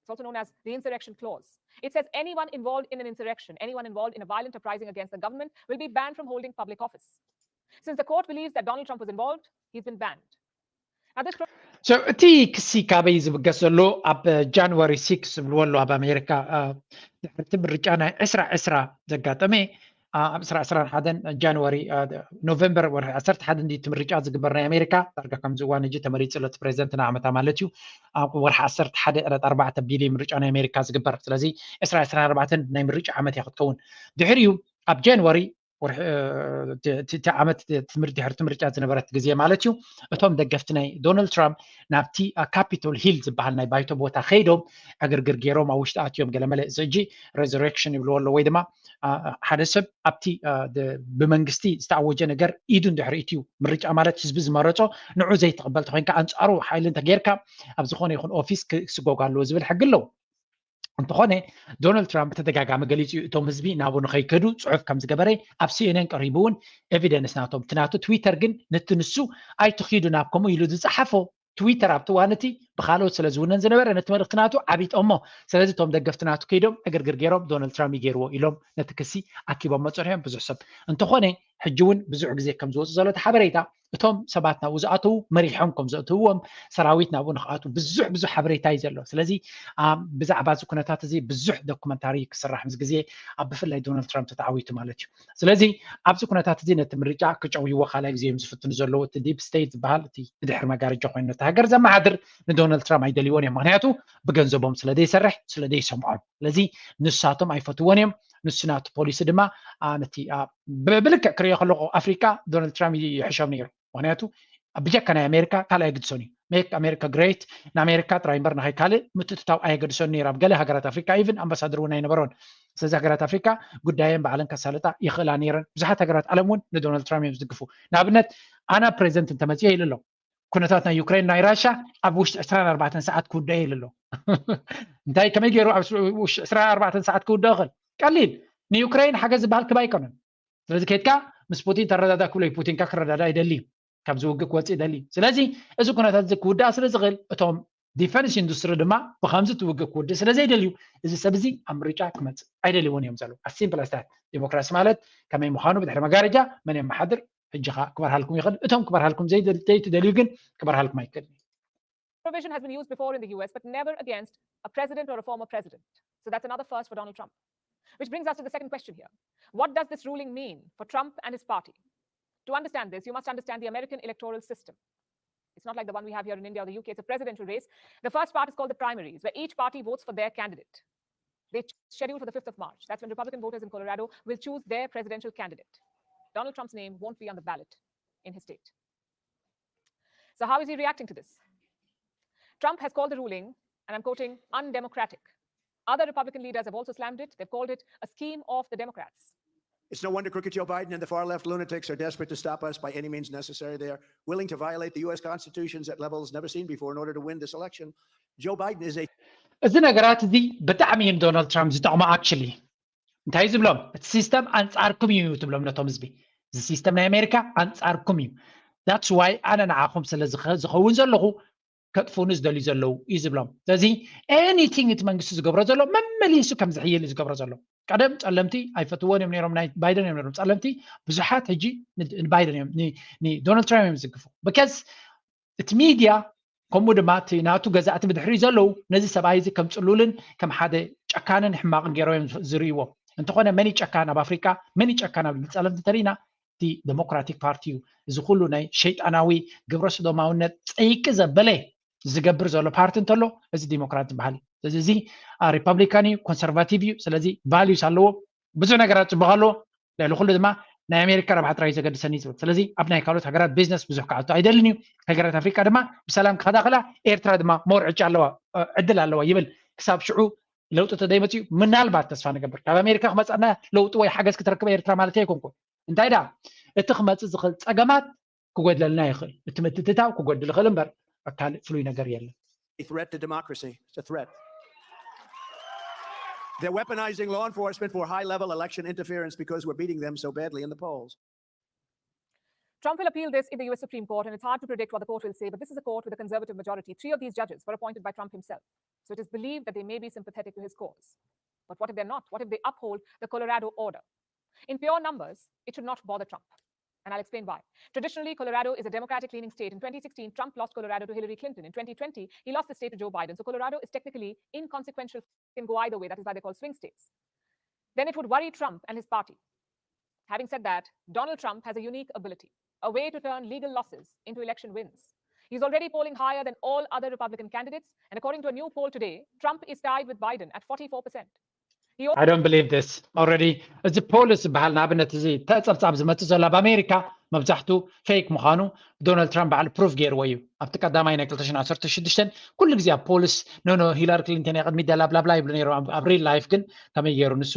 It's also known as the Insurrection Clause. It says anyone involved in an insurrection, anyone involved in a violent uprising against the government, will be banned from holding public office. Since the court believes that Donald Trump was involved, he's been banned. Now, this pro- So እቲ ክሲ ካበይ ዝብገስ ዘሎ ኣብ ጃንዋሪ six ዝብልዎ ኣሎ ኣብ ኣሜሪካ ድሕርቲ ምርጫ ናይ ዕስራ ዕስራ ዘጋጠመ ኣብ ዕስራ ዕስራን ሓደን ጃንዋሪ ኖቨምበር ወርሒ ዓሰርተ ሓደ እንዲ እቲ ምርጫ ዝግበር ናይ ኣሜሪካ ዳርጋ ከምዚ እዋን ሕጂ ተመሪፁ ኣሎ እቲ ፕሬዚደንት ንዓመታ ማለት እዩ። ኣብ ወርሒ ዓሰርተ ሓደ ዕለት ኣርባዕተ ቢሊ ምርጫ ናይ ኣሜሪካ ዝግበር ስለዚ ዕስራ ዕስራን ኣርባዕተን ናይ ምርጫ ዓመት እያ ክትከውን። ድሕሪኡ ኣብ ጃንዋሪ እቲ ዓመት ድሕርቲ ምርጫ ዝነበረት ግዜ ማለት እዩ። እቶም ደገፍቲ ናይ ዶናልድ ትራምፕ ናብቲ ካፒቶል ሂል ዝበሃል ናይ ባይቶ ቦታ ከይዶም ዕግርግር ገይሮም ኣብ ውሽጢ ኣትዮም ገለመለ እዚ ሕጂ ሬዘሬክሽን ይብልዎ ኣሎ ወይ ድማ ሓደ ሰብ ኣብቲ ብመንግስቲ ዝተኣወጀ ነገር ኢዱ እንድሕሪ እትዩ ምርጫ ማለት ህዝቢ ዝመረፆ ንዑ ዘይትቕበል ተኮይንካ ኣንፃሩ ሓይሊ እንተጌርካ ኣብ ዝኾነ ይኹን ኦፊስ ክስጎግ ኣለዎ ዝብል ሕጊ ኣለዉ። እንተኾነ ዶናልድ ትራምፕ ብተደጋጋሚ ገሊፁ እዩ እቶም ህዝቢ ናብኡ ንኸይከዱ ፅሑፍ ከም ዝገበረ ኣብ ሲኤንኤን ቀሪቡ እውን ኤቪደንስ ናቶም እቲ ናቱ ትዊተር ግን ነቲ ንሱ ኣይትኺዱ ናብ ከምኡ ኢሉ ዝፀሓፎ ትዊተር ኣብቲ እዋን እቲ ብካልኦት ስለ ዝውነን ዝነበረ ነቲ መልእክቲ ናቱ ዓቢጦሞ። ስለዚ እቶም ደገፍቲ ናቱ ከይዶም ዕግርግር ገይሮም ዶናልድ ትራምፕ ይገይርዎ ኢሎም ነቲ ክሲ ኣኪቦሞ ፀኒሖም ብዙሕ ሰብ። እንተኾነ ሕጂ እውን ብዙሕ ግዜ ከም ዝወፁ ዘሎ እቲ ሓበሬታ እቶም ሰባት ናብኡ ዝኣተዉ መሪሖም ከም ዘእትውዎም ሰራዊት ናብኡ ንክኣትዉ ብዙሕ ብዙሕ ሓበሬታ እዩ ዘሎ። ስለዚ ብዛዕባ እዚ ኩነታት እዚ ብዙሕ ዶኩመንታሪ ክስራሕ ምስ ግዜ ኣብ ብፍላይ ዶናልድ ትራምፕ ተተዓዊቱ ማለት እዩ። ስለዚ ኣብዚ ኩነታት እዚ ነቲ ምርጫ ክጨውይዎ ካልኣይ ግዜ እዮም ዝፍትኑ ዘለዉ። እቲ ዲፕ ስቴት ዝበሃል እቲ ብድሕሪ መጋረጃ ኮይኑ ነቲ ሃገር ዘመሓድር ንዶናልድ ትራምፕ ኣይደልይዎን እዮም። ምክንያቱ ብገንዘቦም ስለ ዘይሰርሕ ስለ ዘይሰምዖም። ስለዚ ንሳቶም ኣይፈትዎን እዮም። ንሱ ናቱ ፖሊሲ ድማ ነቲ ብልክዕ ክሪኦ ከለኩ ኣፍሪቃ ዶናልድ ትራምፕ ይሕሾም ነይሩ። ምክንያቱ ብጀካ ናይ ኣሜሪካ ካልኣይ ግድሶን እዩ። ሜክ ኣሜሪካ ግሬት ንኣሜሪካ ጥራይ እምበር ንኸይ ካልእ ምትእትታው ኣየገድሶን ነይሩ። ኣብ ገለ ሃገራት ኣፍሪካ ኢቭን ኣምባሳደር እውን ኣይነበሮን። ስለዚ ሃገራት ኣፍሪካ ጉዳየን ባዕለን ከሳልጣ ይኽእላ ነይረን። ብዙሓት ሃገራት ዓለም እውን ንዶናልድ ትራምፕ እዮም ዝድግፉ። ንኣብነት ኣና ፕሬዚደንት እንተመፅኦ ኢሉ ኣሎ ኩነታት ናይ ዩክሬን ናይ ራሻ ኣብ ውሽጢ ዕስራን ኣርባዕተን ሰዓት ክውዳእ ኢሉ ኣሎ። እንታይ ከመይ ገይሩ ኣብ ውሽጢ ዕስራን ኣርባዕተን ሰዓት ክውዳእ ይኽእል? ቀሊል ንዩክሬን ሓገዝ ዝበሃል ክባ ኣይኮነን። ስለዚ ከድካ ምስ ፑቲን ተረዳዳ ክብሎ ዩ ፑቲንካ ክረዳዳ ይደሊ ካብዚ ውግእ ክወፅእ ይደሊ። ስለዚ እዚ ኩነታት እዚ ክውዳእ ስለ ዝኽእል እቶም ዲፈንስ ኢንዱስትሪ ድማ ብከምዚ እቲ ውግእ ክውድእ ስለ ዘይደልዩ እዚ ሰብ እዚ ኣብ ምርጫ ክመፅእ ኣይደልይዎን እዮም ዘለዉ። ኣሲምፕል ኣስታት ዲሞክራሲ ማለት ከመይ ምዃኑ ብድሕሪ መጋረጃ መን የመሓድር ሕጂ ኸ ክበርሃልኩም ይኽእል። እቶም ክበርሃልኩም ዘይትደልዩ ግን ክበርሃልኩም ኣይክእልን። Provision has been used before in the U S, but never against a president or a former president. So that's another first for Donald Trump. Which brings us to the second question here. What does this ruling mean for Trump and his party? To understand this, you must understand the American electoral system. It's not like the one we have here in India or the U K. It's a presidential race. The first part is called the primaries, where each party votes for their candidate. They schedule for the fifth of March. That's when Republican voters in Colorado will choose their presidential candidate. Donald Trump's name won't be on the ballot in his state. So how is he reacting to this? Trump has called the ruling, and I'm quoting, undemocratic. Other Republican leaders have also slammed it. They've called it a scheme of the Democrats. It's no wonder crooked Joe Biden and the far left lunatics are desperate to stop us by any means necessary. They are willing to violate the U S Constitutions at levels never seen before in order to win this election. Joe Biden is a እዚ ነገራት እዚ ብጣዕሚ እዩ ንዶናልድ ትራምፕ ዝጠቕሞ። ኣክቹሊ እንታይ ዝብሎም እቲ ሲስተም ኣንፃርኩም እዩ ትብሎም ነቶም ህዝቢ እዚ ሲስተም ናይ ኣሜሪካ ኣንጻርኩም እዩ። That's why ኣነ ንዓኹም ስለ ዝኸውን ዘለኹ ከጥፉኒ ዝደልዩ ዘለዉ እዩ ዝብሎም። ስለዚ anything እቲ መንግስቲ ዝገብሮ ዘሎ መመሊሱ ከም ዝሕይል እዩ ዝገብሮ ዘሎ። ቀደም ጸለምቲ ኣይፈትዎን እዮም ነይሮም፣ ናይ ባይደን እዮም ነይሮም ጸለምቲ። ብዙሓት ሕጂ ንባይደን እዮም፣ ንዶናልድ ትራምፕ እዮም ዝግፉ። Because እቲ ሚድያ ከምኡ ድማ እቲ ናቱ ገዛእቲ ብድሕሪ ዘለዉ ነዚ ሰብኣይ እዚ ከም ጽሉልን ከም ሓደ ጨካንን ሕማቕን ገይሮም እዮም ዝርእይዎ። እንተኾነ መን ጨካን ኣብ ኣፍሪቃ፣ መን ጨካን ኣብ ጸለምቲ ተሪና እቲ ዴሞክራቲክ ፓርቲ እዩ። እዚ ኩሉ ናይ ሸይጣናዊ ግብረ ሰዶማውነት ጸይቂ ዘበለ ዝገብር ዘሎ ፓርቲ እንተሎ እዚ ዲሞክራት ዝበሃል እዩ። ስለዚ እዚ ሪፐብሊካን እዩ፣ ኮንሰርቫቲቭ እዩ። ስለዚ ቫልዩስ ኣለዎ፣ ብዙሕ ነገራት ጽቡቕ ኣለዎ። ልዕሊ ኩሉ ድማ ናይ ኣሜሪካ ረብሓ ጥራይ ዘገድሰኒ ዝብል። ስለዚ ኣብ ናይ ካልኦት ሃገራት ቢዝነስ ብዙሕ ክኣቱ ኣይደልን እዩ። ሃገራት ኣፍሪካ ድማ ብሰላም ክኸዳ ከላ ኤርትራ ድማ ሞር ዕጫ ኣለዋ፣ ዕድል ኣለዋ ይብል። ክሳብ ሽዑ ለውጢ ተደይመፅኡ ምናልባት ተስፋ ንገብር። ካብ ኣሜሪካ ክመፅኣና ለውጢ ወይ ሓገዝ ክትረክበ ኤርትራ ማለት ኣይኮንኩን። እንታይ ደኣ እቲ ክመፅእ ዝኽእል ፀገማት ክጎድለልና ይኽእል፣ እቲ ምትትታው ክጎድል ይኽእል እምበር ካልእ ፍሉይ ነገር የለን። A threat to democracy. It's a threat. They're weaponizing law enforcement for high level election interference because we're beating them so badly in the polls. Trump will appeal this in the U S Supreme Court, and it's hard to predict what the court will say, but this is a court with a conservative majority. Three of these judges were appointed by Trump himself. So it is believed that they may be sympathetic to his cause. But what if they're not? What if they uphold the Colorado order? In pure numbers, it should not bother Trump. And I'll explain why. Traditionally, Colorado is a Democratic leaning state. In twenty sixteen, Trump lost Colorado to Hillary Clinton. In twenty twenty, he lost the state to Joe Biden. So Colorado is technically inconsequential, can go either way. That is why they're called swing states. Then it would worry Trump and his party. Having said that, Donald Trump has a unique ability, a way to turn legal losses into election wins. He's already polling higher than all other Republican candidates, and according to a new poll today, Trump is tied with Biden at forty-four percent. I don't believe this already. እዚ ፖልስ ዝበሃል ንኣብነት እዚ ተጸብጻብ ዝመጽእ ዘሎ ኣብ ኣሜሪካ መብዛሕቱ ፌክ ምዃኑ ዶናልድ ትራምፕ ባዕሉ ፕሩፍ ገይርዎ እዩ። ኣብቲ ቀዳማይ ናይ ክልተ ሽሕን ዓሰርተ ሽዱሽተን ኩሉ ግዜ ኣብ ፖልስ ኖ ኖ ሂላሪ ክሊንተን እያ ቅድሚት ዘላ ብላብላ ይብሉ ነይሮም። ኣብ ሪል ላይፍ ግን ከመይ ገይሩ ንሱ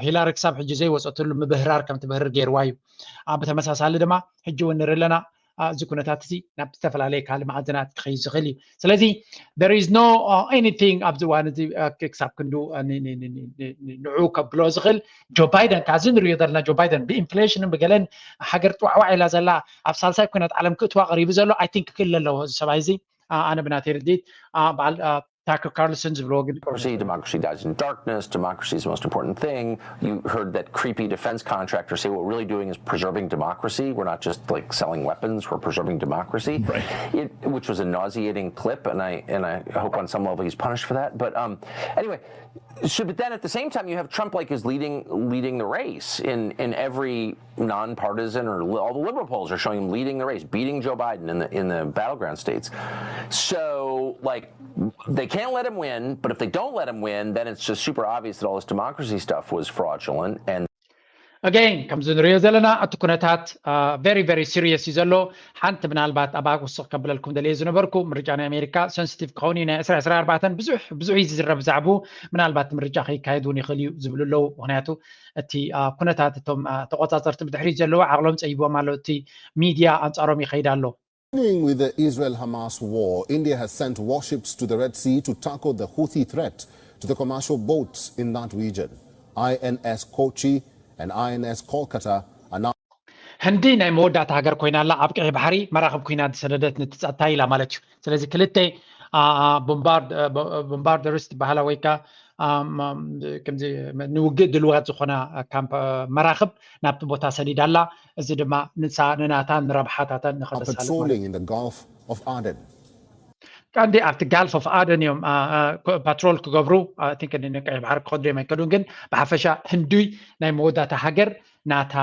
ሂላሪ ክሳብ ሕጂ ዘይወፀትሉ ምብህራር ከም ትብህርር ገይርዋ እዩ። ብተመሳሳሊ ድማ ሕጂ እውን ንርኢ ኣለና። እዚ ኩነታት እዚ ናብ ዝተፈላለየ ካልእ መኣዝናት ክኸይድ ዝኽእል እዩ። ስለዚ there is no anything ኣብዚ እዋን እዚ ክሳብ ክንዱ ንዑ ከብሎ ዝኽእል ጆ ባይደን ካብዚ ንሪኦ ዘለና ጆ ባይደን ብኢንፍሌሽንን ብገለን ሃገር ጥዋዕዋዕ ኢላ ዘላ ኣብ ሳልሳይ ኩነት ዓለም ክእትዋ ቀሪቡ ዘሎ I think ክክእል ኣለዎ እዚ ሰብኣይ እዚ ኣነ ብናተይ ርድኢት በዓል ታከር ካርልሰን ዝብልዎ ግን Democracy, democracy dies in darkness. Democracy is the most important thing. You heard that creepy defense contractor say, "What we're really doing is preserving democracy. We're not just like selling weapons. We're preserving democracy." Right. It, which was a nauseating clip, and I and I hope on some level he's punished for that. But um, anyway, so but then at the same time you have Trump like is leading leading the race in in every nonpartisan or all the liberal polls are showing him leading the race, beating Joe Biden in the in the battleground states. So like they can't let him win, but if they don't let him win, then it's just super obvious that all this democracy stuff was fraudulent and Again ከምዚ ንሪኦ ዘለና እቲ ኩነታት very very serious እዩ ዘሎ። ሓንቲ ምናልባት ኣብኣ ክውስኽ ከብለልኩም ደልየ ዝነበርኩ ምርጫ ናይ ኣሜሪካ ሴንሲቲቭ ክኸውን እዩ ናይ ዕስራ ዕስራ ኣርባዕተን ብዙሕ ብዙሕ እዩ ዝዝረብ ብዛዕባኡ። ምናልባት ምርጫ ከይካየድ እውን ይኽእል እዩ ዝብሉ ኣለዉ። ምክንያቱ እቲ ኩነታት እቶም ተቆፃፀርቲ ብድሕሪት ዘለዉ ዓቕሎም ፀይቦም ኣሎ። እቲ ሚድያ ኣንፃሮም ይኸይድ ኣሎ። Continuing with the Israel-Hamas war, India has sent warships to the Red Sea to tackle the Houthi threat to the commercial boats in that region. I N S Kochi and I N S Kolkata are now ህንዲ ናይ መወዳእታ ሃገር ኮይና ኣላ ኣብ ቀይሕ ባሕሪ መራኽብ ኩናት ዝሰደደት ነቲ ጸጥታ ኢላ ማለት እዩ። ስለዚ ክልተ ቦምባርደርስ ዝበሃላ ወይ ከዓ ከምዚ ንውግእ ድልዋት ዝኾና ካምፕ መራኽብ ናብቲ ቦታ ሰዲዳ ኣላ። እዚ ድማ ንሳ ንናታን ንረብሓታታን ንኸተሳልጥ ማለት patrolling in the Gulf of Aden. ቀንዲ ኣብቲ ጋልፍ ኦፍ ኣደን እዮም ፓትሮል ክገብሩ ቲንክ ንቀይ ባሕሪ ክኸዱ እዮም ኣይከዱን። ግን ብሓፈሻ ህንዱይ ናይ መወዳእታ ሃገር ናታ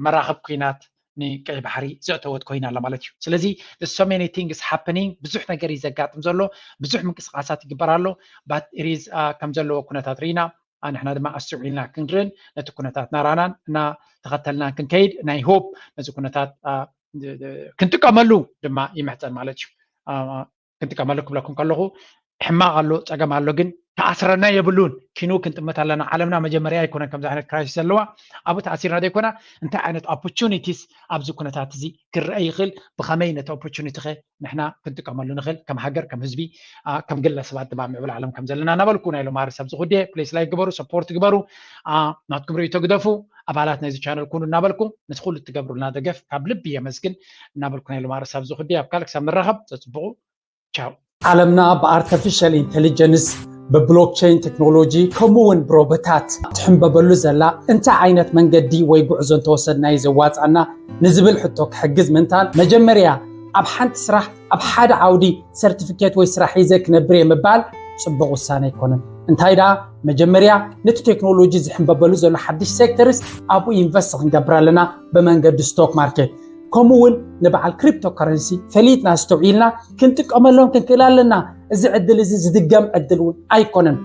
መራኽብ ኩናት ንቀይ ባሕሪ ዘእተወት ኮይና ኣላ ማለት እዩ። ስለዚ so many things happening ብዙሕ ነገር እዩ ዘጋጥም ዘሎ፣ ብዙሕ ምንቅስቃሳት ይግበር ኣሎ። ባት ሪዝ ከም ዘለዎ ኩነታት ርኢና ንሕና ድማ ኣስተውዒልና ክንርእን ነቲ ኩነታት ናራናን እና ተኸተልናን ክንከይድ ናይ ሆፕ ነዚ ኩነታት ክንጥቀመሉ ድማ ይምሕፀን ማለት እዩ። ክንጥቀመሉ ክብለኩም ከለኹ ሕማቕ ኣሎ፣ ፀገም ኣሎ፣ ግን ተኣስረና የብሉን። ኪኑ ክንጥመት ኣለና። ዓለምና መጀመርያ ኣይኮነን ከምዚ ዓይነት ክራይሲስ ዘለዋ። ኣብኡ ተኣሲርና ዘይኮና እንታይ ዓይነት ኦፖርቹኒቲስ ኣብዚ ኩነታት እዚ ክረአ ይኽእል፣ ብኸመይ ነቲ ኦፖርቹኒቲ ኸ ንሕና ክንጥቀመሉ ንኽእል፣ ከም ሃገር፣ ከም ህዝቢ፣ ከም ግለሰባት ድማ ምዕብል ዓለም ከም ዘለና እናበልኩ ናይ ሎማሪ ሰብ ዝኹዴ ፕሌስ ላይ ግበሩ፣ ሰፖርት ግበሩ፣ ናትኩም ርእይቶ ግደፉ፣ ኣባላት ናይዚ ቻነል ኩኑ እናበልኩ ነቲ ኩሉ እትገብሩልና ደገፍ ካብ ልቢ የመስግን እናበልኩ ናይ ሎማሪ ሰብ ዝኹዴ ኣብ ካልእ ክሳብ ንራኸብ ተፅብቑ። ቻው። ዓለምና ብኣርቲፊሻል ኢንቴሊጀንስ፣ ብብሎክቸይን ቴክኖሎጂ፣ ከምኡ እውን ብሮቦታት ትሕንበበሉ ዘላ እንታይ ዓይነት መንገዲ ወይ ጉዕዞ እንተወሰድና እዩ ዘዋፃና ንዝብል ሕቶ ክሕግዝ ምንታን፣ መጀመርያ ኣብ ሓንቲ ስራሕ ኣብ ሓደ ዓውዲ ሰርቲፊኬት ወይ ስራሕ ሒዘ ክነብር እየ ምባል ፅቡቕ ውሳነ ኣይኮነን። እንታይ ደኣ መጀመርያ ነቲ ቴክኖሎጂ ዝሕንበበሉ ዘሎ ሓድሽ ሴክተርስ ኣብኡ ኢንቨስት ክንገብር ኣለና ብመንገዲ ስቶክ ማርኬት። ከምኡ እውን ንበዓል ክሪፕቶ ከረንሲ ፈሊጥና ኣስተውዒልና ክንጥቀመሎም ክንክእል ኣለና። እዚ ዕድል እዚ ዝድገም ዕድል እውን ኣይኮነን።